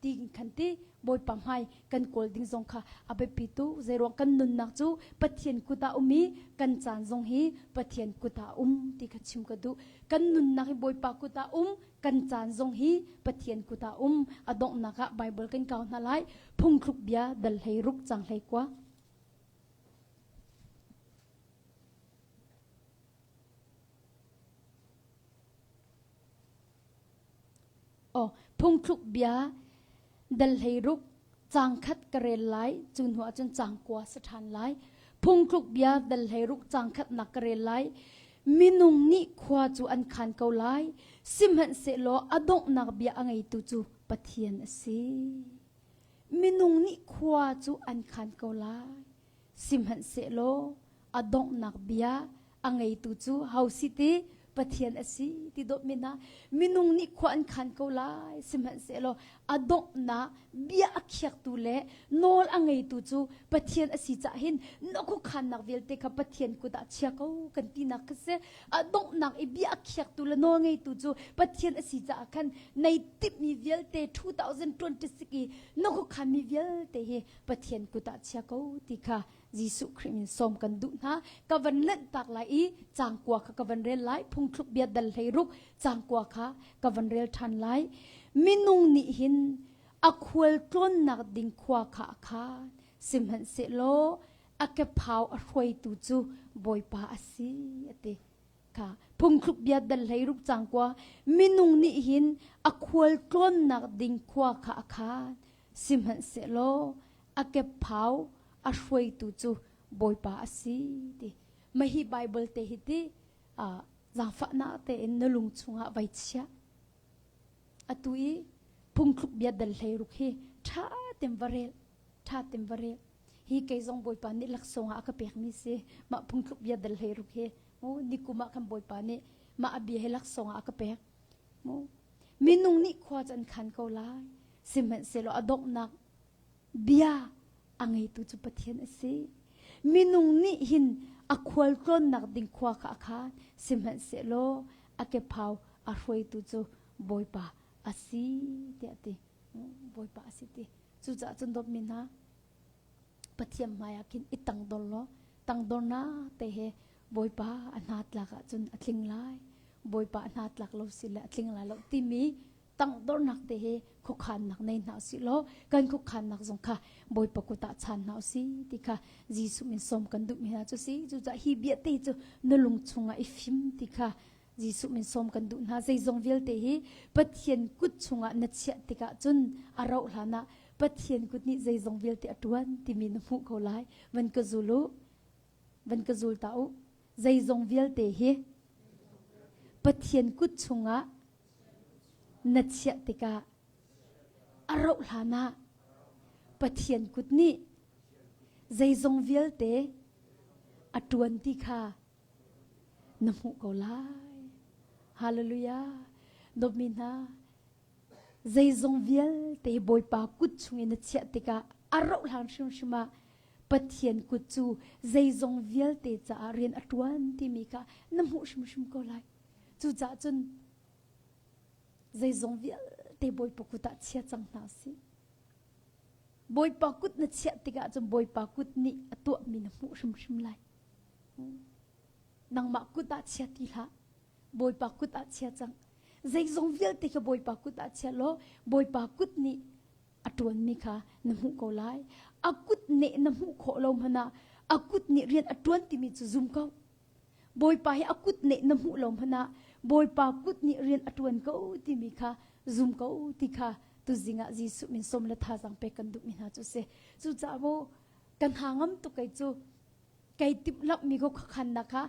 ti khan ti Bawipa hmai kan kawl ding zong kha a biapi tu zeiruang kan nunnak cu Pathian kut ah um i kan caan zong hi Pathian kut ah um ti kha chim ka duh kan nunnak hi Bawipa kut ah um kan caan zong hi Pathian kut ah um a donghnak ah Bible kan kau hna lai phungthluk bia dal hlei ruk cang hlei kua Oh, phungthluk bia dal hlei ruk cang khat ka rel lai cu hnu ah cun cang kua sa ṭhan lai phungthluk bia dal hlei ruk cang khat nak ka rel lai minung nih khua cu an khan ko lai sihmanhsehlaw a donghnak bia a ngeitu cu Pathian a si minung nih khua cu an khan ko lai Sihmanhsehlaw a donghnak bia a ngeitu cu ho si ti Pathian a si ti dawtmi hna minung nih khua an khan ko lai sihmanhsehlaw a donghnak bia a khiaktu le nawl a ngeitu cu Pathian a si cah hin na khuakhannak vialte kha Pathian kut ah chia ko kan tinak kha si a donghnak i bia a khiaktu le nawl ngeitu cu Pathian a si caah khan nei timhmi vialte 2026 i na khuakhanmi vialte hi Pathian kut ah chia ko ti kha Jesuh Khrih min sawm kan duh hna. Ka van lanh tak lai i cangkua kha ka van rel lai. Phungthluk bia dal hlei ruk cangkua kha ka van rel ṭhan lai. Minung nih hin a khual tlawnnak ding khua kha a khan. Sihmanhsehlaw a kephau a hruaitu cu Bawipa a si a ti. Kha phungthluk bia dal hlei ruk cangkua minung nih hin a khual tlawnnak ding khua kha a khan. Sihmanhsehlaw a kephau a hruaitu cu Bawipa a si ti. Mahi Bible te hi ti zaangfahnak tein na lung chungah vai chia. Atu i phungthluk bia dal hlei ruk hi ṭha tem va rel, ṭha tem va rel. Hi kei zong Bawipa nih laksawng ah a ka pekmi si. Mah phungthluk bia dal hlei ruk hi mu nikum ah khan Bawipa nih mah a bia hi laksawng ah a ka pek. Mu Minung nih khua cu an khan ko lai. Sihmanhsehlaw a donghnak bia a ngeitu cu Pathian a si. Minung nih hin a khual tlawnnak ding khua kha a khan. Sihmanhsehlaw a kephau a hruaitu cu Bawipa a si tiah a ti. Bawipa a si ti. Cucaah cun dawtmi hna, Pathian hmaiah khin i tangdor law tangdornak te he Bawipa a hna tlak ahcun a tling lai Bawipa a hna tlak lo si le a tling lai lo timi tangdornak te he khuakhannak nei hna usih law kan khuakhannak zong kha Bawipa kut ah chan hna usih ti kha Jesuh min sawm kan duhmi hna cu si cucaah hi bia te cu na lung chungah i fim ti kha Jesuh min sawm kan duh hna zeizong vialte hi Pathian kut chungah na chiah tikah cun a rauh hlan ah Pathian kut nih zeizong vialte a ṭuan timi na hmuh ko lai van ka zul u van ka zul ta u zeizong vialte hi Pathian kut chungah na chiah tikah a rauh hlan ah Pathian kut nih zeizong vialte a ṭuan ti kha na hmuh ko lai. Hallelujah. Dawtmi hna, zeizong vialte Bawipa kut chung in na chiah tikah a rauh hlan hrimhrim ah Pathian kut cu zeizong vialte caah rian a ṭuan timi kha na hmuh hrimhrim ko lai. Cucaah cun zeizong vialte Bawipa kut ah chia cang hna sih. Bawipa kut na chiah tikah cun Bawipa kut nih a tuahmi na hmuh hrimhrim lai. Nangmah kut ah chia ti hlah. Bawipa kut ah chia cang. Zeizong vialte kha Bawipa kut ah chia law Bawipa kut nih a ṭuanmi kha na hmuh ko lai. A kut neh na hmuh khawh lo hmanh ah a kut nih rian a ṭuan timi cu zum ko. Bawipa hi a kut neh na hmuh lo hmanh ah Bawipa kut nih rian a ṭuan ko timi kha zum ko ti kha tuzing ah Jesuh min sawm le thazaang pek kan duhmi hna cu a si. Cucaah maw kan ha ngam tuk kei cu Kei timhlamhmi ko khuakhannak kha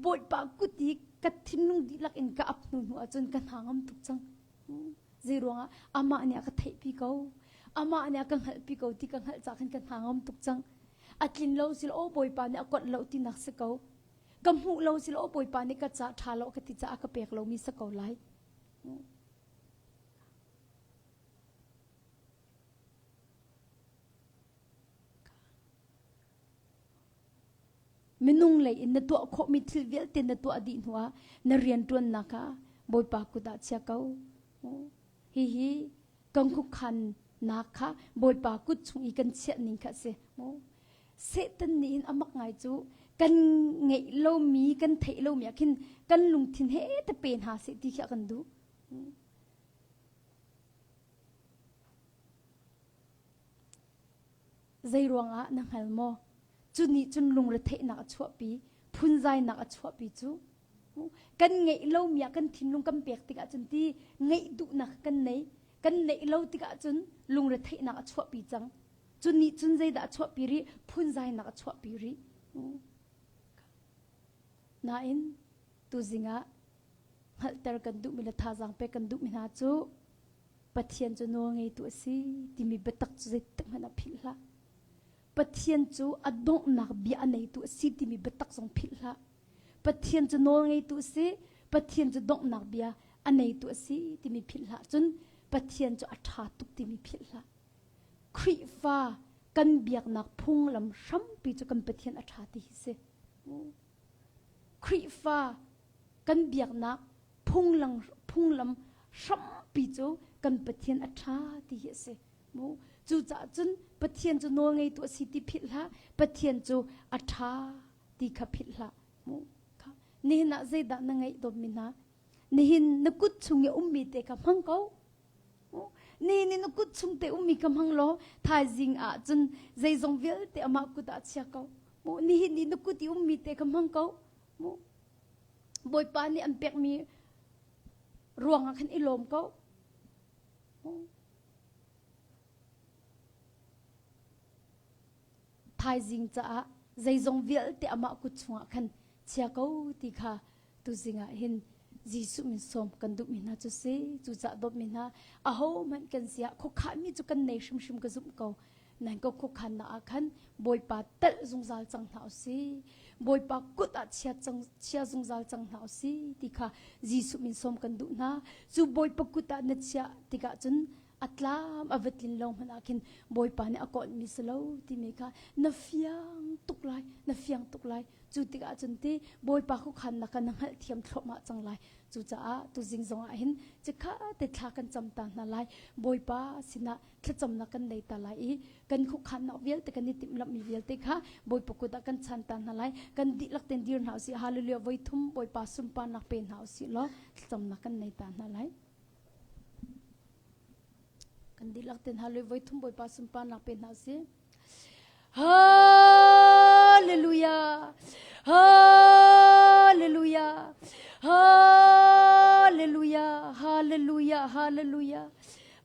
Bawipa kut i ka thinlung dihlak in ka ap hnu hnu ahcun ka hna ngam tuk cang. Zei ruangah amah nih a ka theihpi ko. Amah nih a ka hngalhpi ko ti ka hngalh cah khan ka hna ngam tuk cang. A tlin lo sil aw Bawipa nih a konh lo tinak si ko. Ka hmuh lo sil aw Bawipa nih ka ca ṭha lo ka ti caah ka pek lomi si ko lai. Minung lei in na tuah khawhmi thil vialte na tuah dih hnuah na rianṭuannak ah Bawipa kut ah chia ko. Hihi kan khuakhannak kha Bawipa kut chung i kan chiah ning kha a si. Satan nih hin a mak ngai cu kan ngeih lomi kan theih lomi ah khin kan lungthin he te pe hna seh ti khi a kan duh. Zeiruangah na hngal maw? Cu nih cun lungretheihnak a chuahpi, phunzainak a chuahpi cu. Kan ngeih lomi ah kan thinlung kan pek tikah cun ti ngeih duhnak kan nei. Kan neih lo tikah cun lungretheihnak a chuahpi cang. Cu nih cun zeidah a chuahpi rih? Phunzainak a chuahpi rih. Nain tuzing ah hngalhter kan duhmi le thazaang pek kan duhmi hna cu Pathian cu nawlngeitu a si timi biatak cu zeitik hmanh ah philh hlah. Pathian cu a donghnak bia a neitu a si timi biatak zong philh hlah. Pathian cu nawlngeitu a si, Pathian cu donghnak bia a neitu a si timi philh hlah. Cun Pathian cu a ṭha tuk timi philh hlah. Khrihfa kan biaknak phunglam hrampi cu kan Pathian a ṭha ti hi si. Khrihfa kan biaknak phunglang phunglam hrampi cu kan Pathian a ṭha ti hi a si. Mu cucaah cun Pathian cu nawl ngeitu a si ti philh hlah. Pathian cu a ṭha ti kha philh hlah. Mu kha nihin ah zeidah na ngeih dawtmi hna? Nihin na kut chung i ummi te kha hmang ko. Ni ni na kut chung te ummi ka hmang law thaizing ah cun zeizong vialte amah kut ah chia ko. Mu nihin ni na kut i ummi te ka hmang ko. Mu Bawipa nih an pekmi ruang ah khan i lawm ko. Mu Thaizing caah zeizong vialte amah kut chungah khan chia ko ti kha tuzing ah hin Jesuh min sawm kan duhmi hna cu si cucah dawtmi hna ahohmanh kan si ah khuakhahmi cu kan nei hrimhrim ka zumh ko nan ka khuakhannak ah khan Bawipa telh zungzal cang hna usih Bawipa kut ah chia cang chia zungzal cang hna usih ti kha Jesuh min sawm kan duh hna cu Bawipa kut ah na chiah tikah cun a tlam a va tlin lo hmanh ah khin Bawipa nih a kawlmi si lo timi kha na fiang tuk lai na fiang tuk lai Cu tikah cun ti Bawipa khuakhannak kha na hngalhthiam thluahmah cang lai. Cucaah tuzing zongah hin cikha te thla kan cam ta hna lai. Bawipa sinah thlacamnak kan nei ta lai i kan khuakhannak vialte kan i timhlamhmi vialte kha Bawipa kut ah kan chan ta hna lai. Kan dihlak tein dir hna usih. Hallelujah voi thum Bawipa sunparnak pe hna usih law thlacamnak kan nei ta hna lai. Kan dihlak tein hallelujah voi thum Bawipa sunparnak pe hna usih. Hallelujah. Hallelujah. Hallelujah. Hallelujah. Hallelujah.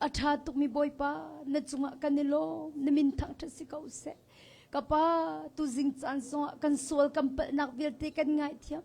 A ṭha tukmi Bawipa na cungah kan i lawm na min thangṭhat si ko seh. Ka pa tuzing caan zongah kan sual kan palhnak vialte kan ngaithiam.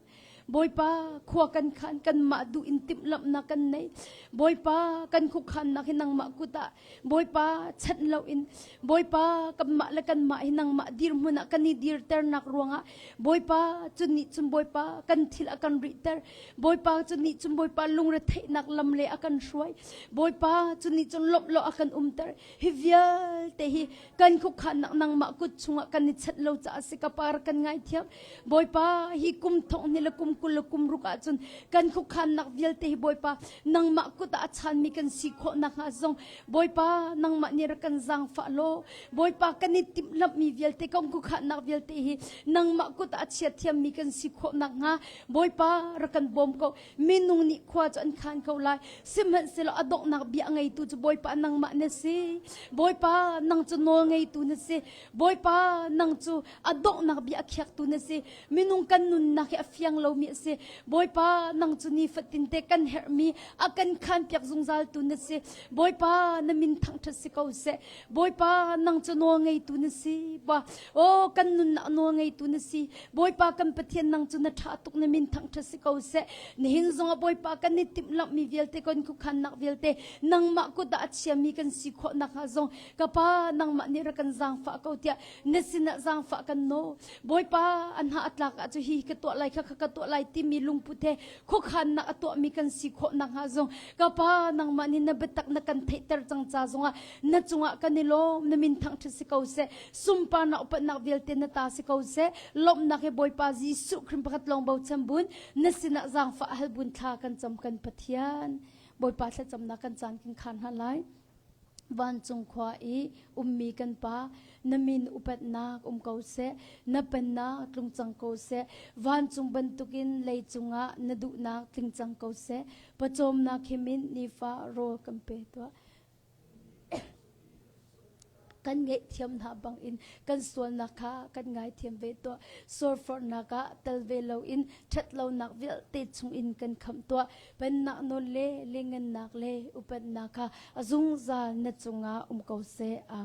Bawipa khua kan khan kanmah duh in timhlamhnak kan nei. Bawipa kan khuakhannak hi nangmah kut ah Bawipa chanh loin Bawipa kanmah le kanmah hi nangmah dirhmun ah kan i dirternak ruangah Bawipa cu nih cun Bawipa kan thil a kan rihter Bawipa cu nih cun Bawipa lungretheihnak lam le a kan hruai Bawipa cu nih cun lawmh lo a kan umter hi vialte hi kan khuakhannak nangmah kut chungah kan i chanh lo caah si ka par kan ngaithiam Bawipa hi kum thong ni le kum 20 le kum ruk ahcun kan khuakhannak vialte hi Bawipa nangmah kut ah a chanmi kan si khawh nakhnga zong Bawipa nangmah nih rak kan zaangfah law Bawipa kan i timhlamhmi vialte kan khuakhannak vialte hi nangmah kut ah a chia thiammi kan si khawh nakhnga Bawipa rak kan bawm ko minung nih khua cu an khan ko lai sihmanhsehlaw a donghnak bia a ngeitu cu Bawipa nangmah na si Bawipa nang cu nawl ngeitu na si Bawipa nang cu a donghnak bia a khiaktu na si minung kan nunnak hi a fiang lomi. komi a si. Bawipa nang cu nifatin te kan herhmi a kan khanpiak zungzal tu na si. Bawipa na min thangṭhat si ko seh. Bawipa nang cu nawl ngeitu na si. Ba oh kan nunnak nawl ngeitu na si. Bawipa kan Pathian nang cu na ṭha tuk na min thangṭhat si ko seh. Nihin zongah Bawipa kan i timhlamhmi vialte kan khuakhannak vialte nangmah kut ah a chiami kan si khawh nakhnga zong ka pa nangmah nih rak kan zaangfah ko tiah na sinah zaangfah kan nawl. Bawipa an ha a tlak ah cu hi ka tuah lai kha kha ka tuah lai timi lungput he khuakhannak a tuahmi kan si khawh nakhnga zong ka pa nangmah nih na biatak na kan theihter cang ca zongah na cungah kan i lawm na min thangṭhat si ko seh sunparnak upatnak vialte na ta si ko seh lawmhnak he Bawipa Jesuh Khrih pakhat lawng bochan bun na sinah zaangfah hal bun thla kan cam kan Pathian Bawipa thlacamnak kan caan kan khaan hna lai Vancung khua i ummi kan Pa, na min upatnak um ko seh, na pennak tlung cang ko seh, vancung bantukin leicung ah na duhnak tling cang ko seh, pawcawmnak himin nifa rawl kan pe tuah. Kan ngaihthiam hna bangin kan sualnak kha kan ngaithiam ve tuah. Sualforhnak ah tel ve loin ṭhatlonak vialte chungin kan khamh tuah. Pennak nawl le lianhngannak le upatnak kha a zungzal na cungah um ko seh. Amen.